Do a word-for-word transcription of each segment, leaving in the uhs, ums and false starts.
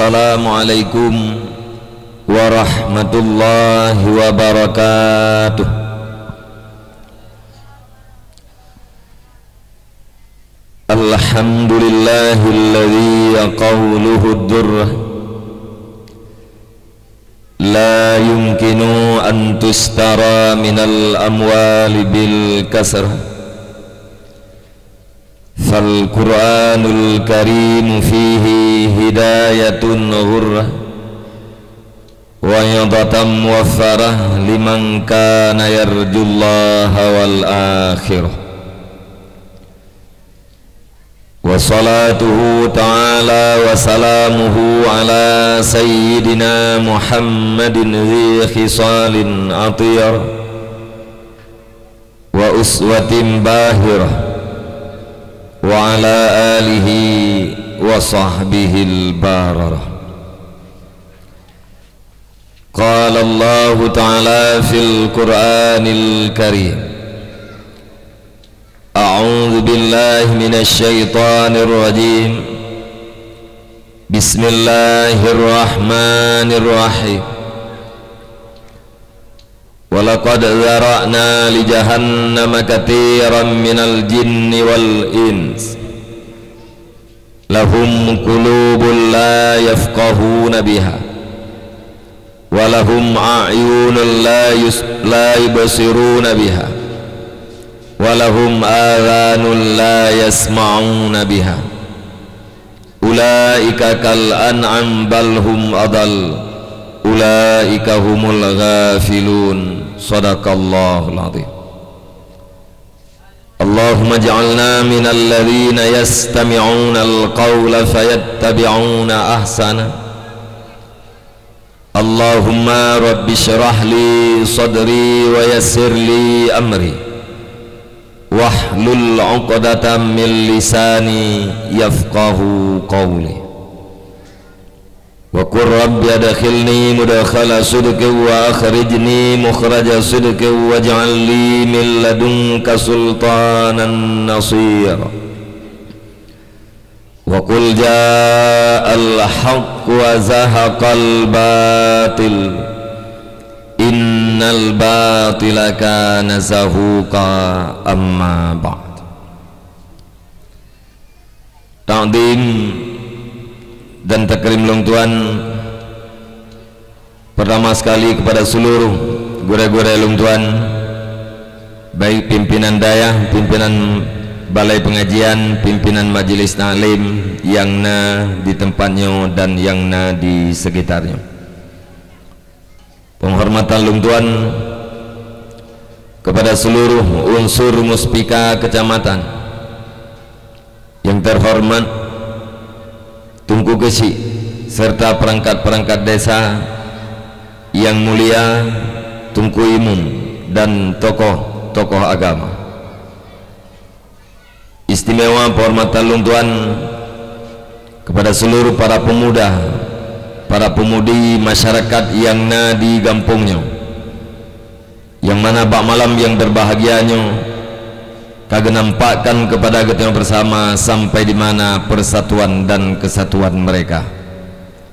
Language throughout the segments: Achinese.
Assalamualaikum warahmatullahi wabarakatuh. Alhamdulillahilladzi qawluhu durrah la yumkinu an tushtara minal amwali bil kasrah. Fal Qur'anul Karim fihi hidayatun ghurrah wa idhatun muwaffarah liman kana yarjullaha wal akhirah. Wa salatuhu ta'ala wa salamuhu ala sayyidina Muhammadin dzi khisalin athiyar wa uswatin bahirah wa ala alihi wa sahbihil bararah. Qala Allahu ta'ala fil Qur'anil Karim. A'udzu billahi minasy syaithanir rajim. Bismillahirrahmanirrahim. Wa laqad dzara'na li jahannama katsiran minal jinni wal ins. Lahum qulubun la yafqahuna biha, wa lahum a'yunun la yus-, la yubsiruna biha, wa lahum adhanun la yasma'una biha. Ulaika kal an'am bal hum adall. Ulaika humul ghafilun. Shadaqallahul adzim. Allahumma ij'alna minal ladzina yastami'unal qaula fayattabi'una ahsana. Allahumma rabbi shrah li sadri wa yassir li amri. Wahlul 'uqdatam min lisani yafqahu qawli. Wa qur rabbi adkhilni mudkhala sidqin wa akhrijni mukhraja sidqin waj'al li min ladunka sultanan nasira. Wa qul ja'al haqq wa zahaqal batil. Innal batila kana zahuqa. Amma ba'd. Takdim dan takrim lôn tuan, pertama sekali kepada seluruh gurée-gurée lôn tuan, baik pimpinan dayah, pimpinan balai pengajian, pimpinan majlis taklim nyang na di tempat nyoe dan nyang na di sekitar nyoe. Penghormatan lôn tuan kepada seluruh unsur muspika kecamatan yang terhormat Teungku Keuchik serta perangkat-perangkat desa yang mulia, Teungku Imum dan tokoh-tokoh agama. Istimewa penghormatan lôn tuan kepada seluruh para pemuda, para pemudi masyarakat nyang na di gampông nyoe, nyang mana bak malam nyang berbahagia nyoe ka geunampakkan kepada geutanyoe bersama sampai di mana persatuan dan kesatuan mereka.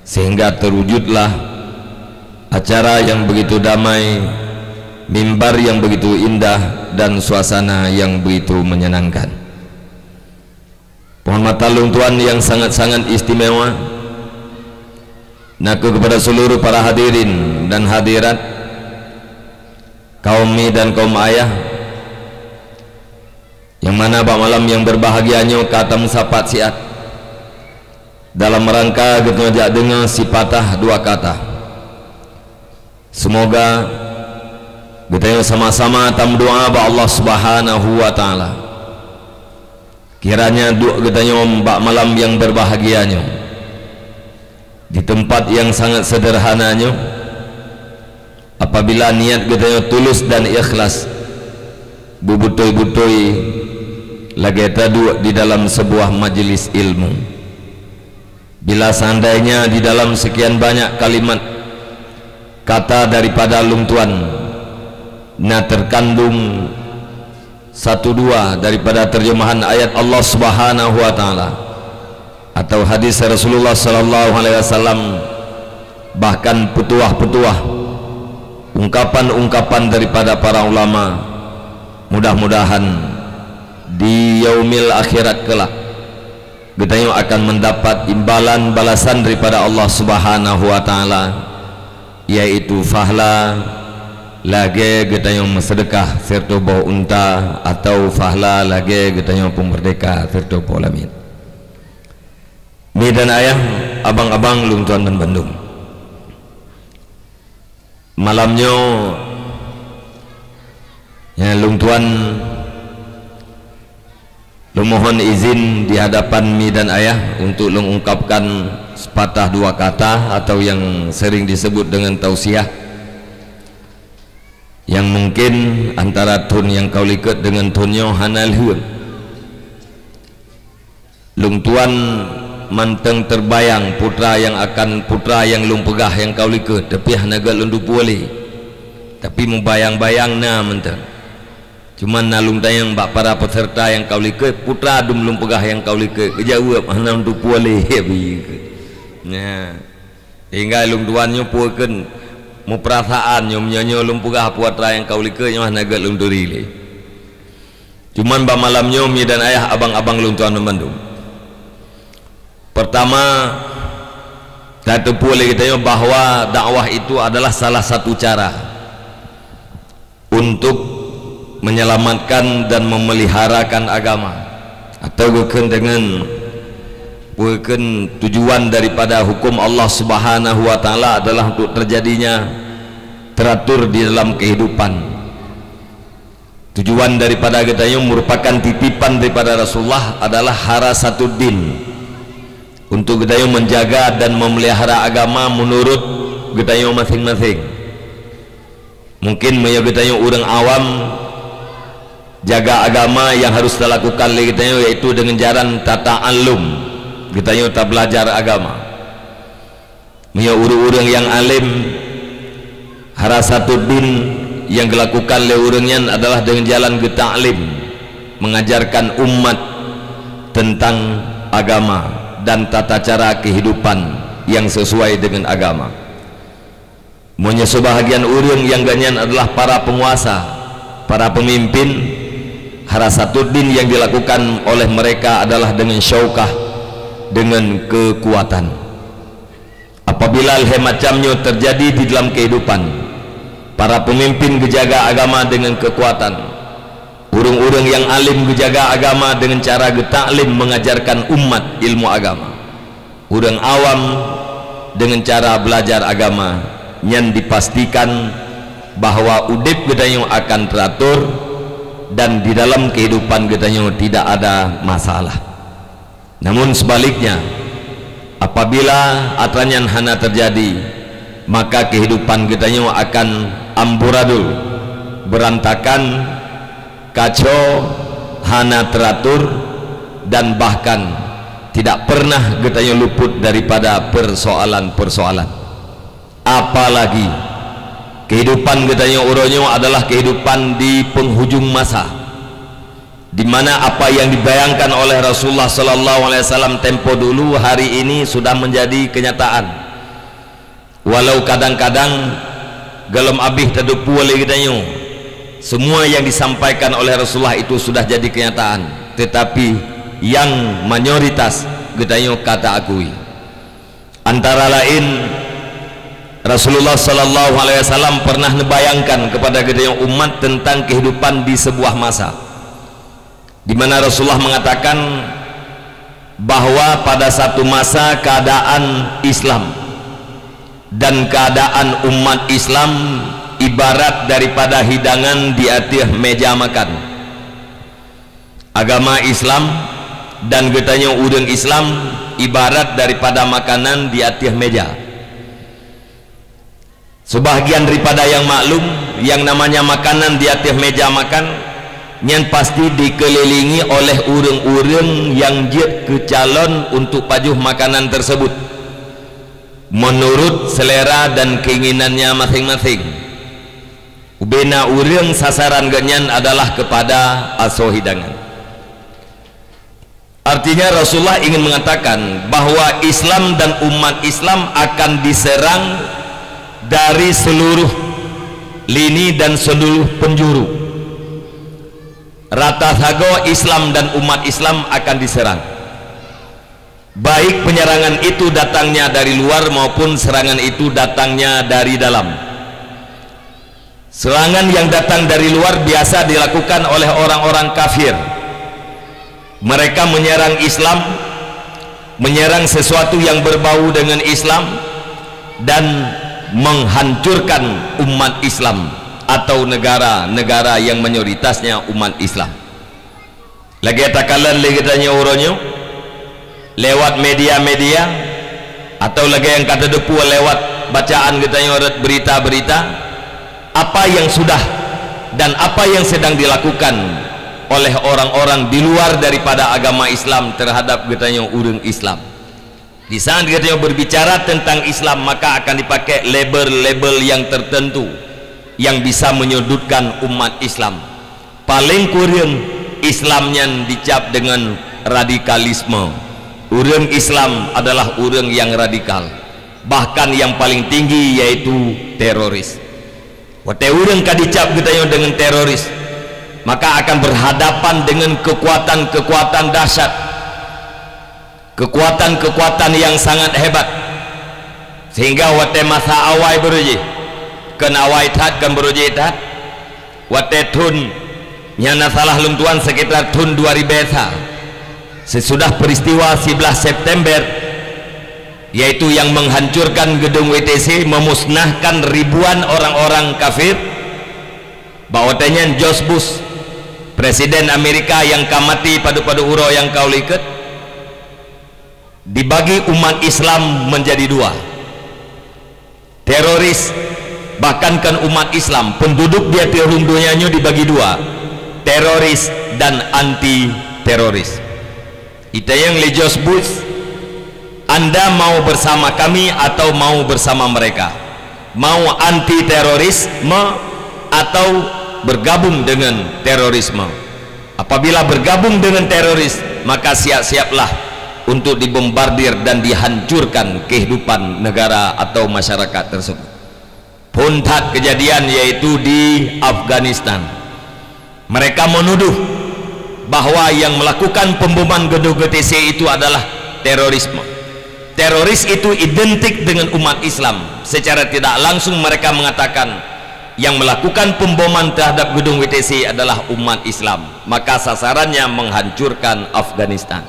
Sehingga terwujudlah acara yang begitu damai, mimbar yang begitu indah, dan suasana yang begitu menyenangkan. Penghormatan lôn tuan yang sangat-sangat istimewa, nakeuh kepada seluruh para hadirin dan hadirat, kaum mi dan kaum ayah, nyang mana bak malam nyang berbahagia nyoe ka tameusapat siat dalam rangka geutanyoe jak deungoe sipatah dua kata. Semoga geutanyoe sama-sama tameudoa bak Allah Subhanahu wa Ta'ala. Kiranya duek geutanyoe bak malam nyang berbahagia nyoe, di tempat nyang sangat sederhana nyoe, apabila niat geutanyoe tulus dan ikhlas, beubutôi-butôi lagée taduek di dalam sebuah majlis ilmu. Bila seandainya di dalam sekian banyak kalimat kata daripada lôn tuan na terkandung satu dua daripada terjemahan ayat Allah Subhanahu wa Ta'ala, atau hadis Rasulullah sallallahu alaihi wasallam, bahkan petuah-petuah, ungkapan-ungkapan daripada para ulama. Mudah-mudahan di yaumil akhirat kelak, geutanyoe akan mendapat imbalan balasan daripada Allah Subhanahu wa Taala, yaitu fahla lagée geutanyoe meuseudekah siratoh boh unta, atau fahla lagée geutanyoe peumerdeka siratoh boh lamiet. Mi dan ayah, abang-abang lôn tuan dan bandum. Malam nyoe, ya, lôn tuan lôn mohon izin di hadapan mi dan ayah untuk lôn ungkapkan sepatah dua kata atau yang sering disebut dengan tausiah, yang mungkin antara thon nyang ka likot dengan thon nyoe hana lheueh. Lôn tuan mantong teubayang putra nyang akan, putra nyang lôn peugah nyang ka likot, tapi hana gét lôn teupeue lé. Tapi meubayang-bayang na mantong. Cuman na lôn tanyong bak para peuseureuta nyang ka likot, putra dum lôn peugah nyang ka likot, geujaweueb hana lôn teupeue lé. Nah, tinggai lôn tuan nyoe peue kheun meupeurasaan nyoe, meunyoe nyoe lôn peugah putra nyang ka likot nyoe hana gét lôn turi lé. Cuman bak malam nyoe, mi dan ayah, abang-abang lôn tuan bandum, pertama, tateupeue lé geutanyoe bahwa dakwah itu adalah salah satu cara untuk menyelamatkan dan memeliharakan agama, atau geukheun deungon, geukheun tujuan daripada hukum Allah Subhanahu wa Taala adalah untuk terjadinya teratur di dalam kehidupan. Tujuan daripada geutanyoe merupakan titipan daripada Rasulullah adalah harasatuddin, untuk geutanyoe menjaga dan memelihara agama menurut geutanyoe masing-masing. Mungkin meunyoe geutanyoe ureuëng awam, jaga agama yang harus talakukan lé geutanyoe yaitu dengan jalan tata'allum, geutanyoe tabelajar agama. Meunyoe ureuëng-ureuëng nyang além, harasatuddin yang dilakukan lé ureuëng nyan adalah dengan jalan geutaklim, mengajarkan umat tentang agama dan tata cara kehidupan yang sesuai dengan agama. Meunyoe seubahagian ureuëng nyang geuhnyan adalah para penguasa, para pemimpin, harasatuddin yang dilakukan oleh mereka adalah dengan syaukah, dengan kekuatan. Apabila lhée macam nyoe teujadi di dalam keuhidupan, para peumimpén geujaga agama deungon keukuatan, ureuëng-ureuëng nyang além geujaga agama deungon cara geutaklim mengajarkan umat ilmu agama, ureuëng awam deungon cara beulajar agama, nyan dipastikan bahwa udeb geutanyoe akan teuratur dan di dalam keuhidupan geutanyoe tidak ada masalah. Namun sebaliknya, apabila atra nyan hana teujadi, maka keuhidupan geutanyoe akan amburadul, beurantakan, kacau, hana teuratur, dan bahkan tidak pernah geutanyoe luput daripada peusoalan-peusoalan. Apalagi keuhidupan geutanyoe uroe nyoe adalah keuhidupan di peunghujung masa, di mana apa yang dibayangkan oleh Rasulullah sallallahu alaihi wasallam tempo dulu hari ini sudah menjadi kenyataan. Walau kadang-kadang golom abéh tateupeue lé geutanyoe, semua yang disampaikan oleh Rasulullah itu sudah jadi kenyataan, tetapi yang mayoritas geutanyoe ka taakui. Antara laén, Rasulullah sallallahu alaihi wasallam pernah neubayangkan kepada geutanyoe umat tentang kehidupan di sebuah masa, di mana Rasulullah mengatakan bahwa pada satu masa keadaan Islam dan keadaan umat Islam ibarat daripada hidangan di ateueh meja makan. Agama Islam dan geutanyoe ureuëng Islam ibarat daripada makanan di ateueh meja. Sebahagian daripada yang maklum, yang namanya makanan di ateueh meja makan, nyan pasti dikelilingi oleh ureuëng-ureuëng yang jeuet keu calon untuk pajoh makanan tersebut, menurut selera dan keinginannya masing-masing. Ubena ureuëng sasaran geuhnyan adalah kepada asoe hidangan. Artinya, Rasulullah ingin mengatakan bahwa Islam dan umat Islam akan diserang dari seluruh lini dan seluruh penjuru. Rata sagoe Islam dan umat Islam akan diserang. Baik penyerangan itu datangnya dari luar maupun serangan itu datangnya dari dalam. Serangan yang datang dari luar biasa dilakukan oleh orang-orang kafir. Mereka menyerang Islam, menyerang sesuatu yang berbau dengan Islam, dan menghancurkan umat Islam atau negara-negara yang mayoritasnya umat Islam. Lagée takalon lé geutanyoe uroe nyoe, lewat media-media, atau lagée nyang ka tateupeue lewat bacaan geutanyoe rot berita-berita, apa yang sudah dan apa yang sedang dilakukan oleh orang-orang di luar daripada agama Islam terhadap geutanyoe ureuëng Islam. Di saat geutanyoe berbicara tentang Islam, maka akan dipakai label-label yang tertentu yang bisa menyudutkan umat Islam. Paléng kureueng, Islam nyan dicap dengan radikalisme. Ureuëng Islam adalah ureuëng yang radikal. Bahkan yang paling tinggi yaitu teroris. Watée ureuëng ka dicap geutanyoe dengan teroris, maka akan berhadapan dengan kekuatan-kekuatan dahsyat, kekuatan-kekuatan yang sangat hebat, sehingga watée masa awai beurujih, kon awai that, kon beurujih that, watée thon, nyang na salah lôn tuan, sekitar thon dua ribée sa, sesudah peristiwa siblaih September, yaitu yang menghancurkan gedung W T C, memusnahkan ribuan orang-orang kafir, bak watée nyan George Bush, Presiden Amerika nyang ka maté padub-padub uroe nyang ka u likot, dibagi umat Islam menjadi dua. Teroris, bahkan kon umat Islam, penduduk di ateueh rhueng donya nyoe dibagi dua, teroris dan anti teroris. Itanyong lé George Bush, "Anda mau bersama kami atau mau bersama mereka? Mau anti terorisme atau bergabung dengan terorisme?" Apabila bergabung dengan teroris, maka siap-siaplah untuk dibombardir dan dihancurkan kehidupan negara atau masyarakat tersebut. Phon that kejadian, yaitu di Afghanistan. Mereka menuduh bahwa yang melakukan pemboman gedung W T C itu adalah terorisme. Teroris itu identik dengan umat Islam. Secara tidak langsung mereka mengatakan yang melakukan pemboman terhadap gedung W T C adalah umat Islam. Maka sasarannya menghancurkan Afghanistan.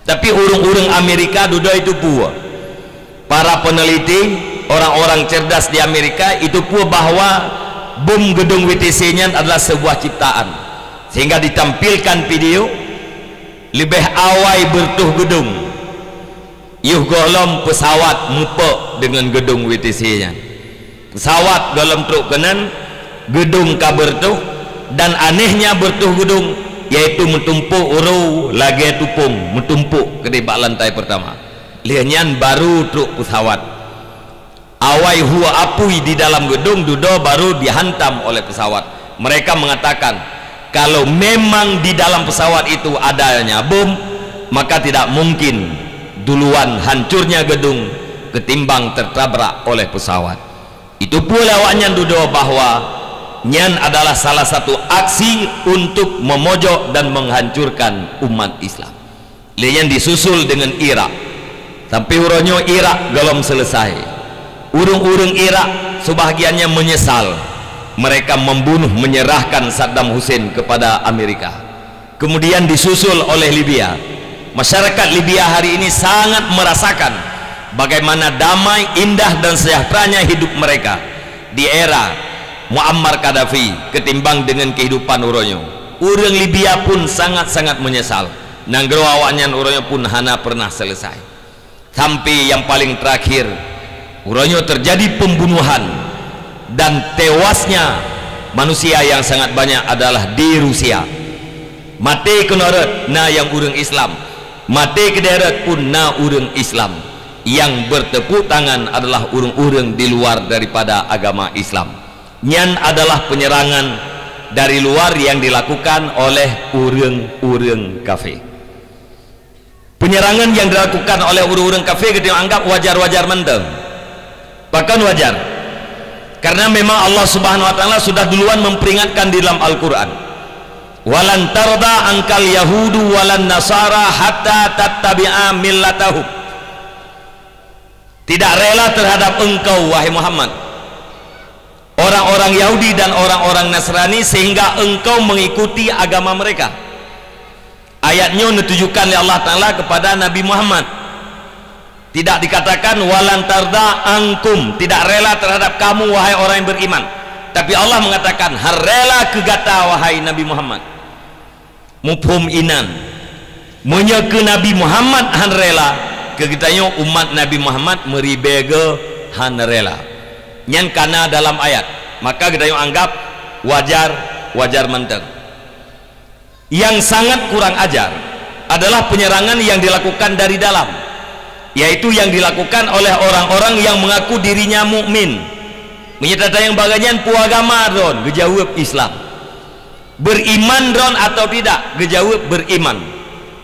Tapi ureuëng-ureuëng Amerika dudoe itu peue. Para peneliti, orang-orang cerdas di Amerika itu peue bahwa bom gedung W T C nyan adalah sebuah ciptaan. Sehingga ditampilkan video, leubeh awai beureutoh gedung, yoh gohlom pesawat mupok deungon gedung W T C nyan. Pesawat gohlom trok keunan, gedung ka beureutoh, dan anehnya beureutoh gedung, yaitu meutumpok uroe lagée tupông, meutumpok keudeh bak lantai pertama. Lheueh nyan baru trok pesawat. Awai hue apui di dalam gedung dudoe baru dihantam oleh pesawat. Mereka mengatakan, kalau memang di dalam pesawat itu adanya bom, maka tidak mungkin duluan hancurnya gedung ketimbang tertabrak oleh pesawat. Itu pula awaknyan dudoe bahwa nyan adalah salah satu aksi untuk memojok dan menghancurkan umat Islam. Lheueh nyan disusul dengan Irak. Sampai uroe nyoe Irak gohlom selesai. Ureuëng-ureuëng Irak sebahagiannya menyesal mereka membunuh, menyerahkan Saddam Hussein kepada Amerika. Kemudian disusul oleh Libya. Masyarakat Libya hari ini sangat merasakan bagaimana damai, indah, dan sejahteranya hidup mereka di era Muammar Gaddafi ketimbang dengan kehidupan uroe nyoe. Ureuëng Libya pun sangat-sangat menyesal. Nanggroe awaknyan uroe nyoe pun hana pernah selesai. Sampai yang paling terakhir, uroe nyoe terjadi pembunuhan dan tewasnya manusia yang sangat banyak adalah di Rusia. Maté keunoe rot na nyang ureuëng Islam, maté keudeh rot pun na ureuëng Islam. Nyang bertepuk tangan adalah ureuëng-ureuëng di luar daripada agama Islam. Nyan adalah penyerangan dari luar yang dilakukan oleh ureuëng-ureuëng kafé. Penyerangan yang dilakukan oleh ureuëng-ureuëng kafé geutanyoe anggap wajar-wajar mantong. Pakon wajar? Karena memang Allah Subhanahu wa Taala sudah duluan memperingatkan di dalam Al-Quran, "Walan tarda angkal yahudu walan nasara hatta tattabi'a millatahum." Tidak rela terhadap engkau, wahai Muhammad, orang-orang Yahudi dan orang-orang Nasrani, sehingga engkau mengikuti agama mereka. Ayat nyoe ditujukan oleh Allah Taala kepada Nabi Muhammad. Tidak dikatakan, "Walan tarda angkum," tidak rela terhadap kamu, wahai orang yang beriman. Tapi Allah mengatakan, "Hana rela keu gata, wahai Nabi Muhammad." Muphom inan. Meunyoe keu Nabi Muhammad hana rela, keu geutanyoe umat Nabi Muhammad meuribée geuh hana rela. Nyan kana dalam ayat, maka geutanyoe anggap wajar, wajar mantong. Yang sangat kurang ajar adalah penyerangan yang dilakukan dari dalam, yaitu yang dilakukan oleh orang-orang yang mengaku dirinya mukmin. Meunyoe tatanyong bak gobnyan, "Peue agama droen?" Geujaweueb, "Islam." "Beriman droen atau tidak?" Geujaweueb, "Beriman."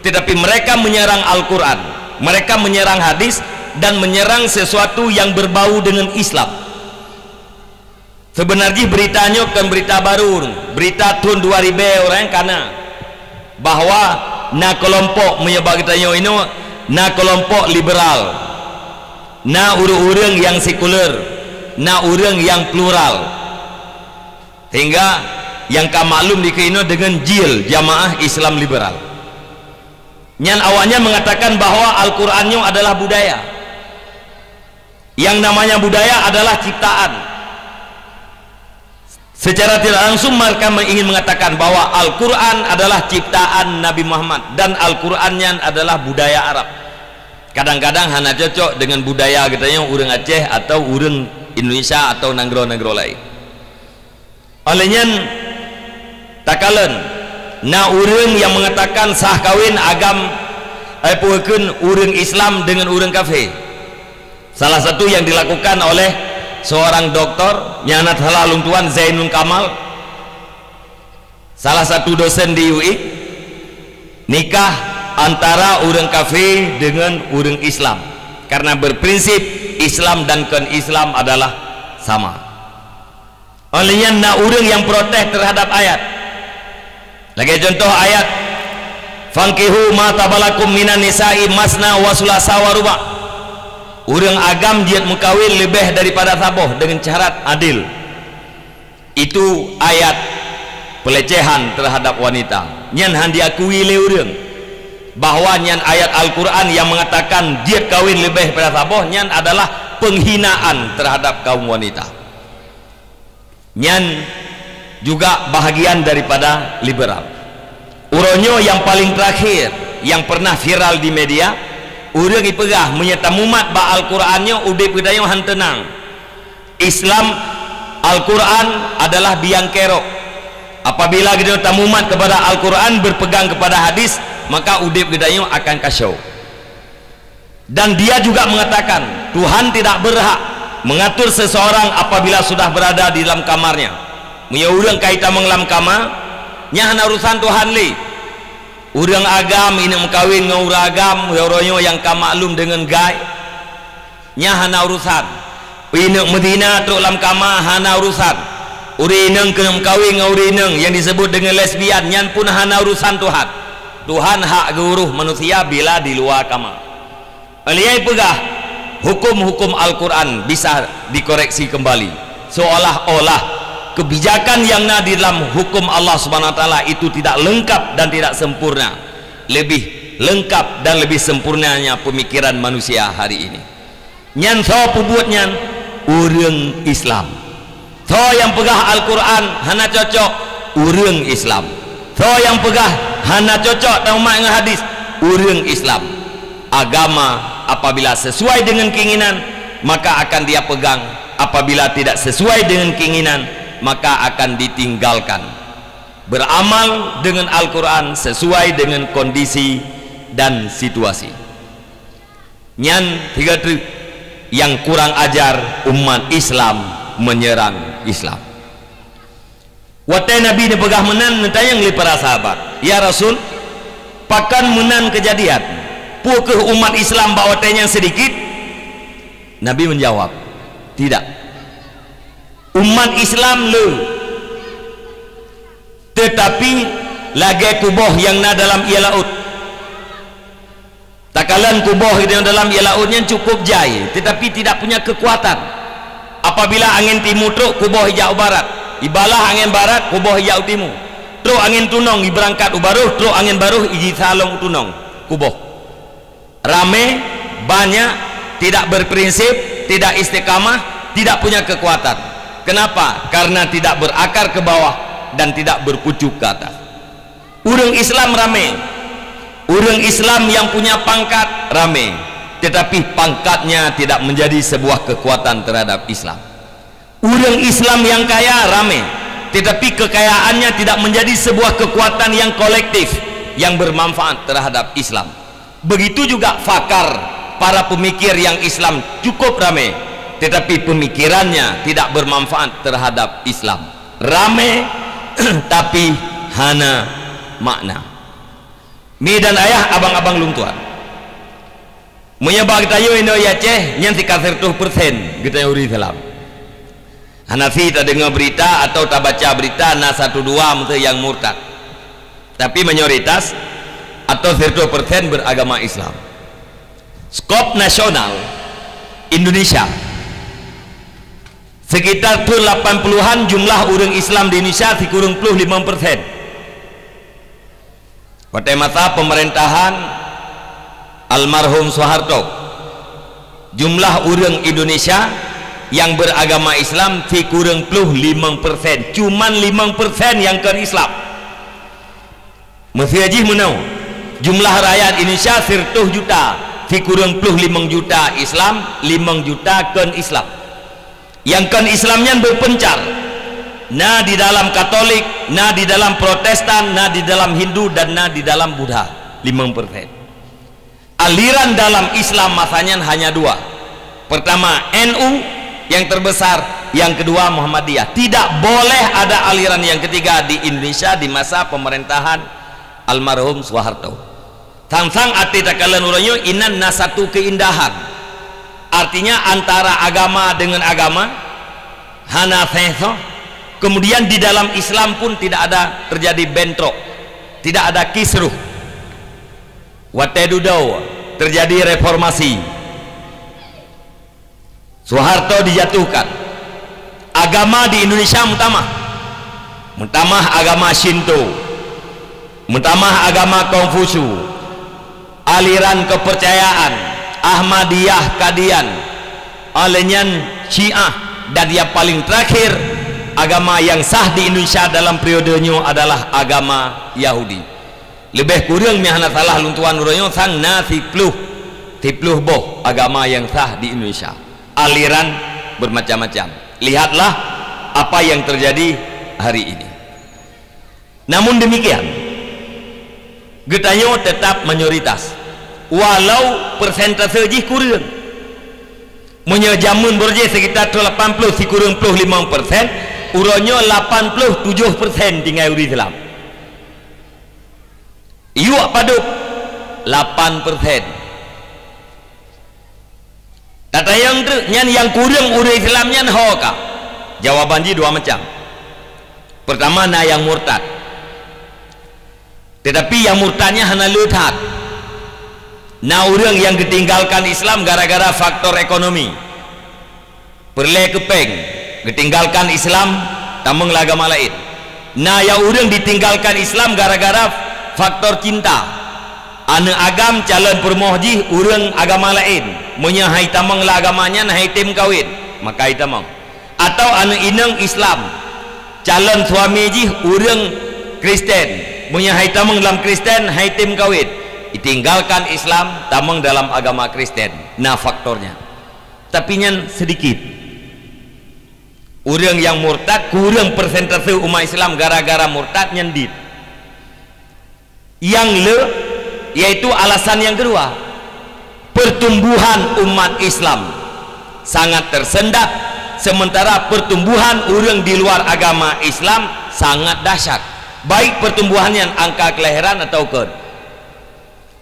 Tetapi mereka menyerang Al-Quran, mereka menyerang hadis, dan menyerang sesuatu yang berbau dengan Islam. Sebenar jih berita nyoe kon berita baru, berita thon dua ribée ureuëng kana, bahwa na kelompok, meunyoe bak geutanyoe inoe, na kelompok liberal, na ureuëng-ureuëng yang sekuler, na ureuëng yang plural. Sehingga nyang ka maklum dikeue inoe deungon JIL, Jamaah Islam Liberal. Nyan awaknyan mengatakan bahwa Al-Quran nyoe adalah budaya. Yang namanya budaya adalah ciptaan. Secara tidak langsung mereka ingin mengatakan bahwa Al-Quran adalah ciptaan Nabi Muhammad dan Al-Quran nyan adalah budaya Arab. Kadang-kadang hana cocok dengan budaya geutanyoe ureuëng Aceh atau ureuëng Indonesia atau nanggroe-nanggroe laén. Óh lheueh nyan, takalon, na ureuëng nyang meungatakan sah kawén agam, eh, peue kheun ureuëng Islam deungon ureuëng kafé. Salah satu yang dilakukan oleh seorang doktor, nyang na salah lôn tuan, Zainul Kamal, salah satu dosen di U I, nikah antara ureuëng kafé deungon ureuëng Islam, karena berprinsip Islam dan kon Islam adalah sama. Óh lheueh nyan na ureuëng nyang protes terhadap ayat. Lagée contoh ayat, "Fankihu ma taba lakum minan nisa'i masna wa sulasa wa ruba." Ureuëng agam jeuet meukawén leubeh daripada saboh deungon syarat adil. Itu ayat pelecehan terhadap wanita. Nyan hana diakui lé ureuëng bahwa nyan ayat Al-Quran nyang meungatakan jeuet kawén leubeh daripada saboh, nyan adalah penghinaan terhadap kaum wanita. Nyan juga bahagian daripada liberal. Uroe nyoe nyang paleng teurakhir nyang pernah viral di media, ureuëng jipeugah meunyoe tamumat bak Al-Quran nyoe udeb geutanyoe hana teunang. Islam, Al-Quran adalah biang kerok. Apabila geutanyoe tamumat kepada Al-Quran, berpegang kepada hadis, maka udeb geutanyoe akan kasyok. Dan dia juga mengatakan, Tuhan tidak berhak mengatur seseorang apabila sudah berada di dalam kamarnya. Meunyoe ureuëng ka jitamong lam kama, nyan hana urusan Tuhan lé. Ureuëng agam ineuk meukawén ngon ureuëng agam, uroe nyoe nyang ka maklum deungon gai, nyan hana urusan. Ineuk meuzina trok lam kama, hana urusan. Ureuëng inong keuneuk meukawén ngon ureuëng inong nyang disebut deungon lesbian, nyan pun hana urusan Tuhan. Tuhan hak geuurôh manusia bila di luwa kama. Aliyai peugah, hukum-hukum Al-Quran bisa dikoreksi kembali, seolah-olah kebijakan yang na di dalam hukum Allah Subhanahu Wa Taala itu tidak lengkap dan tidak sempurna. Lebih lengkap dan lebih sempurnanya pemikiran manusia hari ini. Nyan soe peubuet nyan? Ureuëng Islam. Soe nyang peugah Al-Quran hana cocok? Ureuëng Islam. Soe nyang peugah hana cocok tamumat ngon hadis? Ureuëng Islam. Agama apabila sesuai dengan keinginan, maka akan dia pegang. Apabila tidak sesuai dengan keinginan, maka akan ditinggalkan. Beramal dengan Al-Quran sesuai dengan kondisi dan situasi. Nyan tiga teuk nyang kurang ajar umat Islam menyerang Islam. Watée Nabi neupeugah meunan, neutanyong lé para sahabat, "Ya Rasul, pakon meunan keujadian? Peu kheueh umat Islam bak watée nyan sidikit? Nabi menjawab, "Tidak. Umat Islam le, tetapi lagée kuboh nyang na dalam ié laôt." Takalon kuboh nyang dalam ié laôt nyan cukup jai, tetapi tidak punya kekuatan. Apabila angén timu trok, kuboh ijak u barat. Ibalah angén barat, kuboh ijak u timu. Trok angén tunong, ibeurangkat u barôh, trok angén barôh, iji salong u tunong. Kuboh. Ramé, banyak, tidak berprinsip, tidak istiqamah, tidak punya kekuatan. Kenapa? Karena tidak berakar ke bawah dan tidak berpucuk ke atas. Ureuëng Islam ramé. Ureuëng Islam yang punya pangkat ramé, tetapi pangkatnya tidak menjadi sebuah kekuatan terhadap Islam. Ureuëng Islam yang kaya ramé, tetapi kekayaannya tidak menjadi sebuah kekuatan yang kolektif yang bermanfaat terhadap Islam. Begitu juga fakar, para pemikir yang Islam cukup ramé, tetapi pemikirannya tidak bermanfaat terhadap Islam. Ramé, tapi hana makna. Mi dan ayah, abang-abang lôn tuan. Meunyoe bak geutanyoe inoe Aceh, nyan sika siratoh persen geutanyoe ureuëng Islam. Hana si tadeungoe berita atau tabaca berita na satu dua meuteue nyang murtad. Tapi mayoritas atau siratoh persen beragama Islam. Skop nasional Indonesia, sekitar tahun lapan puluhan jumlah ureuëng Islam di Indonesia sikureueng ploh limong persen. Watée masa pemerintahan almarhum Soeharto, jumlah ureuëng Indonesia yang beragama Islam sikureueng ploh limong persen, cuman limong persen nyang kon Islam. Meuseu jih meunoe, jumlah rakyat Indonesia siratoh juta, sikureueng ploh limong juta Islam, limong juta kon Islam. Nyang kon Islam nyan beupeuncar, na di dalam Katolik, na di dalam Protestan, na di dalam Hindu, dan na di dalam Buddha, limong persen. Aliran dalam Islam masa nyan hanya dua. Pertama, N U yang terbesar, yang kedua Muhammadiyah. Tidak boleh ada aliran yang ketiga di Indonesia di masa pemerintahan almarhum Soeharto. Sang-sang até takalon uroe nyoe inan na satu keindahan. Artinya antara agama dengan agama hana sengsoh. Kemudian di dalam Islam pun tidak ada terjadi bentrok, tidak ada kisruh. Watée dudoe terjadi reformasi, Soeharto dijatuhkan. Agama di Indonesia meutamah. Meutamah agama Shinto. Meutamah agama Kongfusu. Aliran kepercayaan Ahmadiyah Qadian. Óh lheueh nyan Syiah. Dan yang paling terakhir, agama yang sah di Indonesia dalam periode nyoe adalah agama Yahudi. Leubeh kureueng meuhana salah lôn tuan uroe nyoe sang na siploh, siploh boh agama nyang sah di Indonesia. Aliran bermacam-macam. Lihatlah apa yang terjadi hari ini. Namun demikian, geutanyoe tetap mayoritas, walau persentase jih kureueng. Meunyoe jameun beurjih sekitar lapan ploh sikureueng ploh limong persen, uroe nyoe lapan ploh tujoh persen tinggai ureuëng Islam. Yuek padub lapan persen. Tatanyong teuk nyan nyang kureueng ureuëng Islam nyan ho ka? Jawaban jih dua macam. Pertama na nyang murtad. Tetapi nyang murtad nyan hana le that. Na ureuëng nyang geutinggalkan Islam gara-gara faktor ekonomi. Peureulée keu péng, geutinggalkan Islam, tamong lam agama laén. Na nyang ureuëng ditinggalkan Islam gara-gara faktor cinta. Aneuëk agam calon peurumoh jih ureuëng agama laén. Meunyoe hai tamong lam agama nyan hai tem kawén, maka hai tamong. Atau aneuëk inong Islam, calon suami jih ureuëng Kristen. Meunyoe hai tamong lam Kristen hai tem kawén. Ditinggalkan Islam, tamong dalam agama Kristen. Na faktornya. Tapi nyan seudikit. Ureuëng nyang murtad, kureueng persentase umat Islam gara-gara murtad nyan dit. Nyang le, yaitu alasan nyang keudua, pertumbuhan umat Islam sangat tersendat, sementara pertumbuhan ureuëng di luar agama Islam sangat dahsyat, baik pertumbuhan nyan angka kelahiran atau kon.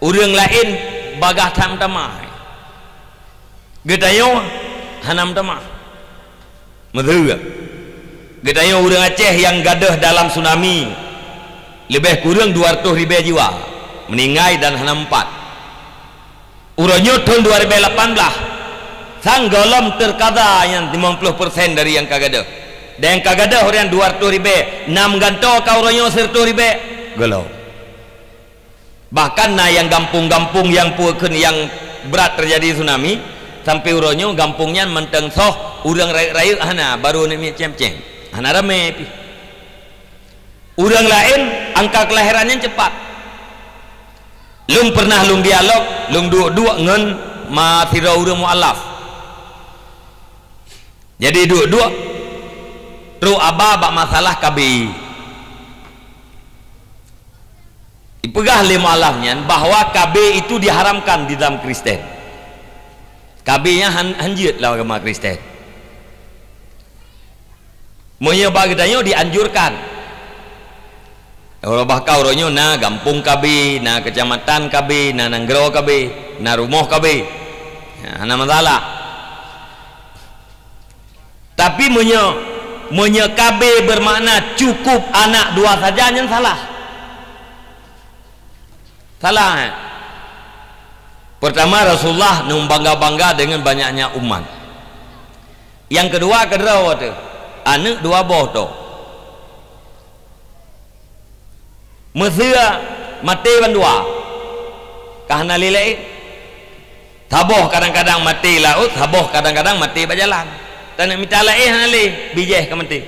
Ureuëng laén bagah that meutamah. Geutanyoe hana meutamah. Meuseu geutanyoe ureuëng Aceh nyang gadôh dalam tsunami leubeh kureueng dua ratus ribée jiwa meuninggai dan hana meupat. Uroe nyoe thon dua ribée lapan blaih, sang gohlom teukada nyang limong ploh persen dari nyang ka gadôh. Dan nyang ka gadôh ureuëng dua ratus ribée, na meugantoe ka uroe nyoe sireutôh ribée? Gohlom. Bahkan na nyang gampông-gampông nyang peue kheun nyang brat teujadi tsunami, sampoe uroe nyoe gampông nyan mantong soh ureuëng rayeuk-rayeuk hana, barô aneuk miet cém-cém. Hana ramé pih. Ureuëng laén angka keulahiran nyan cepat. Lôn pernah lôn dialog, lôn duek-duek ngon ma sidroe ureuëng mualaf. Jadi duek-duek trok haba bak masalah K B. Ipeugah lé mualaf nyan bahwa K B itu diharamkan di dalam Kristen. K B nyan han, han jeuet lam agama Kristen. Meunyoe bak geutanyoe dianjurkan. Uroe bahkan uroe nyoe na gampông K B, na keucamatan K B, na nanggroe K B, na rumoh K B. Hana masalah. Tapi meunyoe, meunyoe K B bermakna cukup anak dua saja, nyan salah. Salah, eh? Pertama, Rasulullah neubangga-bangga dengan banyaknya umat. Nyang keudua, keudroe teuh, aneuk dua boh tôh. Meuseu maté bandua, ka hana lé laén. Saboh kadang-kadang maté laôt, saboh kadang-kadang maté bak jalan. Taneuk mita laén hana lé, bijéh ka maté.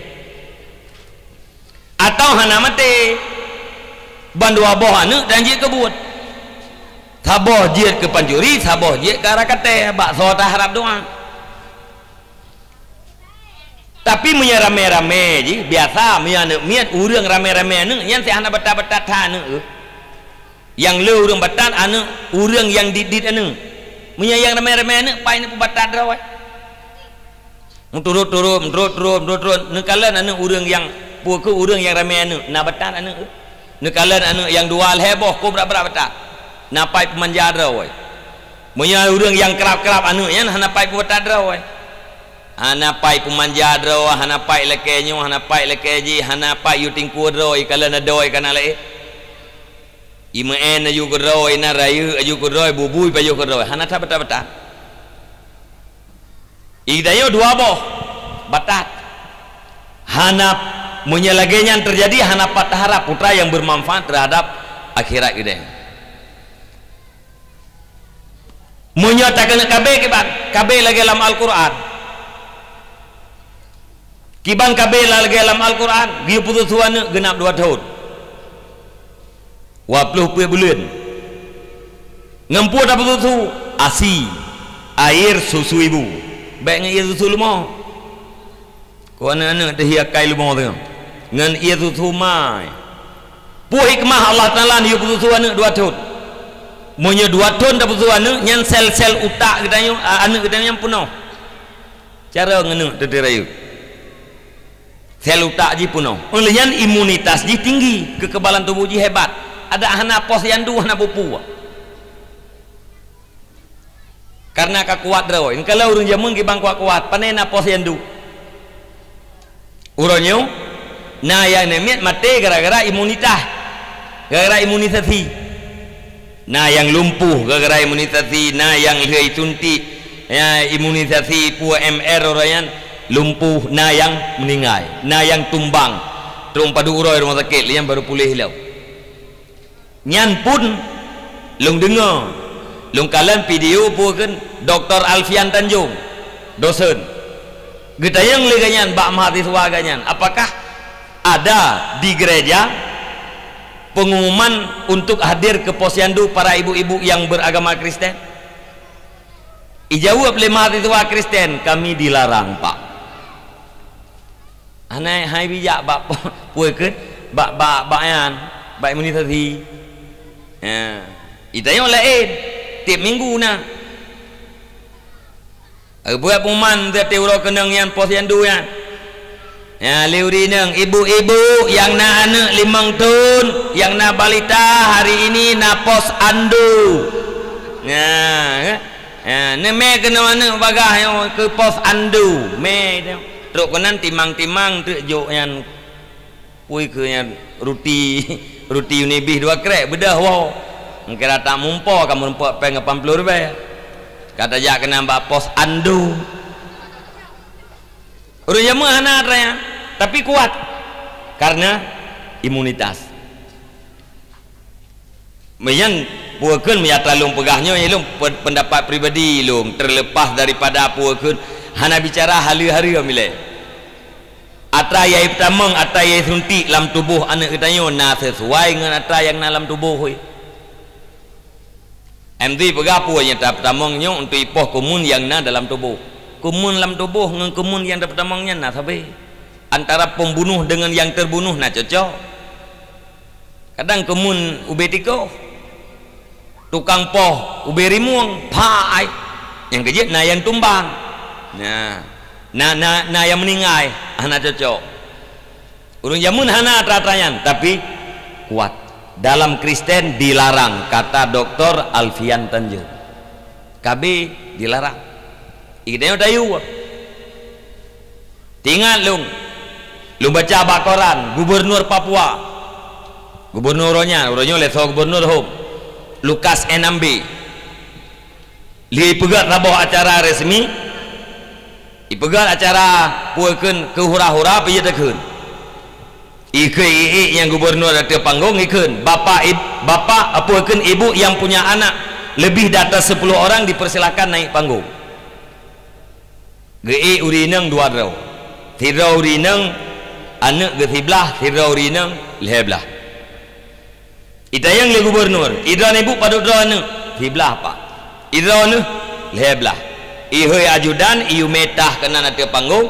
Atawa hana maté, bandua boh aneuk dan jeuet keu buet. Saboh jeuet keu pancuri, saboh jeuet keu arak katé, bak soe taharab doá. Tapi meunyoe ramé-ramé jih, biasa meunyoe aneuk miet, ureuëng ramé-ramé aneuk, nyan sih hana batat-batat that aneuk. Nyang le ureuëng batat aneuk, ureuëng nyang dit-dit aneuk. Meunyoe nyang ramé-ramé aneuk, pai neupeubatat droe. Meuturot-turot, meuturot-turot, meuturot-turot. Neukalon aneuk ureuëng nyang, peue keuh ureuëng nyang ramé aneuk, na batat aneuk. Neukalon aneuk nyang dua lhée boh, ko brat-brat batat. Na pai peumanja droe. Meunyoe ureuëng nyang krab-krab aneuk nyan hana pai peubatat droe. Hana pai peumanja droe, hana pai lakée nyoe, hana pai lakée jih, hana pai yue tingkue droe, ikalon adoe kana laén. Imeu'en aju keudroe, ina rayeuk aju keudroe, bubui pajoh keudroe, hana that batat-batat. Idayo dua boh batat. Hana, meunyoe lagée nyan teujadi, hana pat taharab putra nyang beumanfaat teuhadab akhirat geude. Meunyoe takeuneuk K B kiban, K B lagée lam Al-Qur'an. Kiban K B lagée lam Al-Qur'an, geuyue peususu aneuk geunab dua thon. Dua ploh peuet buleuen. Ngon peue tapeususu? ASI, air susu ibu. Bék ngon ie susu leumo. Keu aneuk-aneuk teuh hi akai leumo teuh. Ngon ie susu mai. Peue hikmah Allah Taala neuyue peususu aneuk dua thon? Meunyoe dua thon tapeususu aneuk, nyan sel-sel utak geutanyoe, a, aneuk geutanyoe nyan peunoh. Cara ngon aneuk teuh rayeuk. Sel utak jih peunoh. Óh lheueh nyan imunitas jih tinggi, kekebalan tubuh jih hebat. Adak hana pos yandu, hana peue-peue. Karena ka kuat droe. Kalau ureuëng jameun kiban kuat-kuat, pane na pos yandu. Uroe nyoe, na nyang namiet maté gara-gara imunitas, gara-gara imunisasi. Na nyang lumpuh gara-gara imunisasi, na nyang lheueh suntik, ya, imunisasi peue M R uroe nyan lumpuh, na nyang meuninggai, na nyang tumbang. Trok padub uroe rumoh sakét, lheueh nyan baru puléh lom. Nyan pun lôn deungoe, lôn kalon video peue kheun Doktor Alfian Tanjung, dosen. Geutanyong lé geuhnyan bak mahasiswa geuhnyan, apakah ada di gereja pengumuman untuk hadir ke posyandu para ibu-ibu yang beragama Kristen? Ijaweueb lé mahasiswa Kristen, "Kami dilarang, Pak." Hana hai bijak bak peue kheun, bak, bak, bak nyan, bak imunisasi. Ya. Itanyong laén, tieb minggu na. Buet pengumuman teuh uroe keunong nyan posyandu nyan. Ya, lé ureueng inong, ibu-ibu nyang na aneuk limong thon, nyang na balita, hari ini na posyandu. Nah, kan? Nah, neumè keunoe aneuk bagah nyoe keu pos andu, mè nyoe. Trok keunan timang-timang teuk jok nyan. Pui keu nyan ruti, ruti Unibis dua krek, beudôh woe. Mungken rata mumpo ka meurumpok péng lapan ploh ribèe. Ka tajak keunan bak pos andu. Ureueng jameun hana atra nyan, tapi kuat karena imunitas. Meunyan peue kheun meunyo atra lôn peugah nyoe, lôn pe-, pendapat pribadi lôn, terlepas daripada peue kheun hana bicara hareuem-hareuem ilèe. Atra nyang peutamong, atra nyang suntik lam tuboh aneuk geutanyoe na sesuai ngon atra nyang na lam tuboh, hôi. M T peugah peue nyang tapeutamong nyoe untuk ipoh kumun nyang na dalam tuboh. Kumun lam tuboh ngon kumun nyang tapeutamong nyan na sabe. Antara pembunuh dengan yang terbunuh na cocok. Kadang kumun ubé tikoh, tukang poh ubé rimueng, pha ai. Nyang keujeuet na nyang tumbang. Nah, na, na, na nyang meuninggai, hana cocok. Ureueng jameun hana atra-atra nyan, tapi kuat. Dalam Kristen dilarang, kata Doktor Alfian Tanjung. K B dilarang. Geutanyoe tayue. Teuingat lôn, lôn baca bak koran, Gubernur Papua. Gubernur uroe nyan, uroe nyoe lé soe gubernur hom. Lukas N M B. Lheueh ipeugét saboh acara resmi, ipeugét acara peue kheun keu hura-hura, peue jeuet takheun. Ikheun ék-ék nyang gubernur ateueh panggong, ikheun, "Bapak, ib-, bapak, peue kheun, ibu yang punya anak lebih di atas sepuluh orang dipersilakan naik panggung." Geuék ureueng inong dua droe. Sidroe ureueng inong aneuk geuh siblaih, sidroe ureueng inong lhèe blaih. Itanyong lé gubernur, "Idroe ibu padub droe aneuk?" "Siblaih, Pak." "Idroe neuh?" "Lhèe blaih." "Ihôi ajudan, iyue mita keunan ateueh panggong,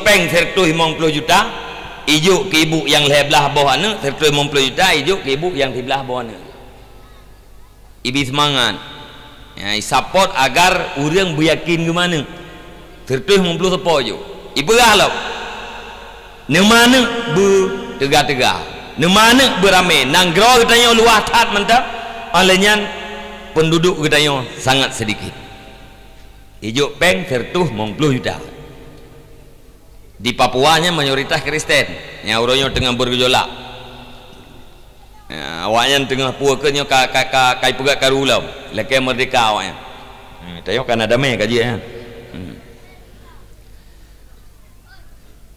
péng sireutoh limong ploh juta, ijok keu ibu nyang lhèe blaih boh aneuk, sireutoh limong ploh juta, ijok keu ibu nyang siblaih boh aneuk." Ibi seumangat. Ya, isapot agar ureueng beuyakin geumaneuk. Sireutoh limong ploh seupôt jok. Ipeugah lom. Neumaneuk beuteuga-teuga. Neumaneuk beuramé. Nanggroe geutanyoe luwah that mantong. Óh lheueh nyan, penduduk geutanyoe sangat sedikit. Ijok péng sireutoh limong ploh juta. Di Papua nyan mayoritas Kristen. Nyang uroe nyoe teungoh bergejolak. Ya, awaknyan teungoh peue kheun nyoe ka, ka, ka, ka ipeugét karu lom. Lakèe merdeka awaknyan. Hmm, tanyoe ka na damé ka jeuet, ya. Hmm.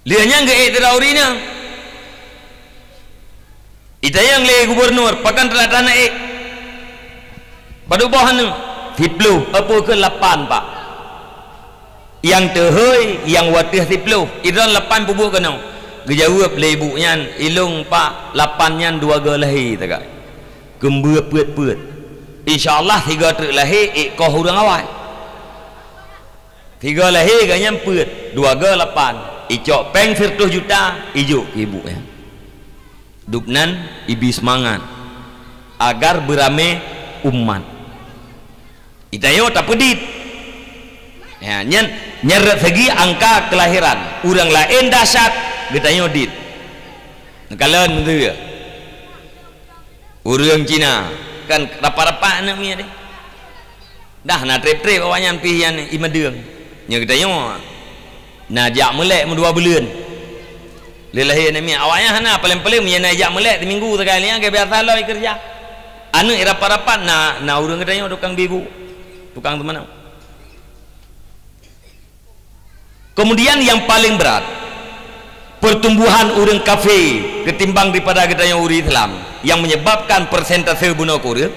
Lheueh nyan geuék sidroe ureueng inong. Itanyong lé gubernur, "Pakon teulat hana ék? Padub boh aneuk?" "Siploh." "Peue kheun lapan, Pak?" "Nyang teuhôi, nyang watèe siploh." "Idroe lapan peubuet keunoe?" Geujaweueb lé ibu nyan, "Ilôn, Pak, lapan nyan dua goe lahé sagai. Keumbeu peuet-peuet. Insya Allah sigoe treuk lahé ék koh ureueng awai." Sigoe lahé gobnyan peuet, dua goe lapan. Icok péng sireutoh juta, ijok keu ibu nyan. Dubnan ibi seumangat agar beuramé umat. Geutanyoe tapeudit. Ya, nyan, nyan rot segi angka keulahiran. Ureueng laén dahsyat, geutanyoe dit. Neukalon meunteue. Ureueng Cina kan rapat-rapat aneuk miet deh. Dah na trép-trép awaknyan pih nyan imeudeueng. Nyoe geutanyoe na jak meulek meudua buleuen. Lé lahé aneuk miet, awaknyan hana, paleng-paleng meunyo na jak meulek siminggu sagai, nyan ka biasa lom ikeureuja. Aneuk rapat-rapat na, na ureueng geutanyoe tukang bibu, tukang teumanok. Kemudian yang paling berat, pertumbuhan ureueng kafé ketimbang daripada geutanyoe ureueng Islam yang menyebabkan persentase bunoe kureueng.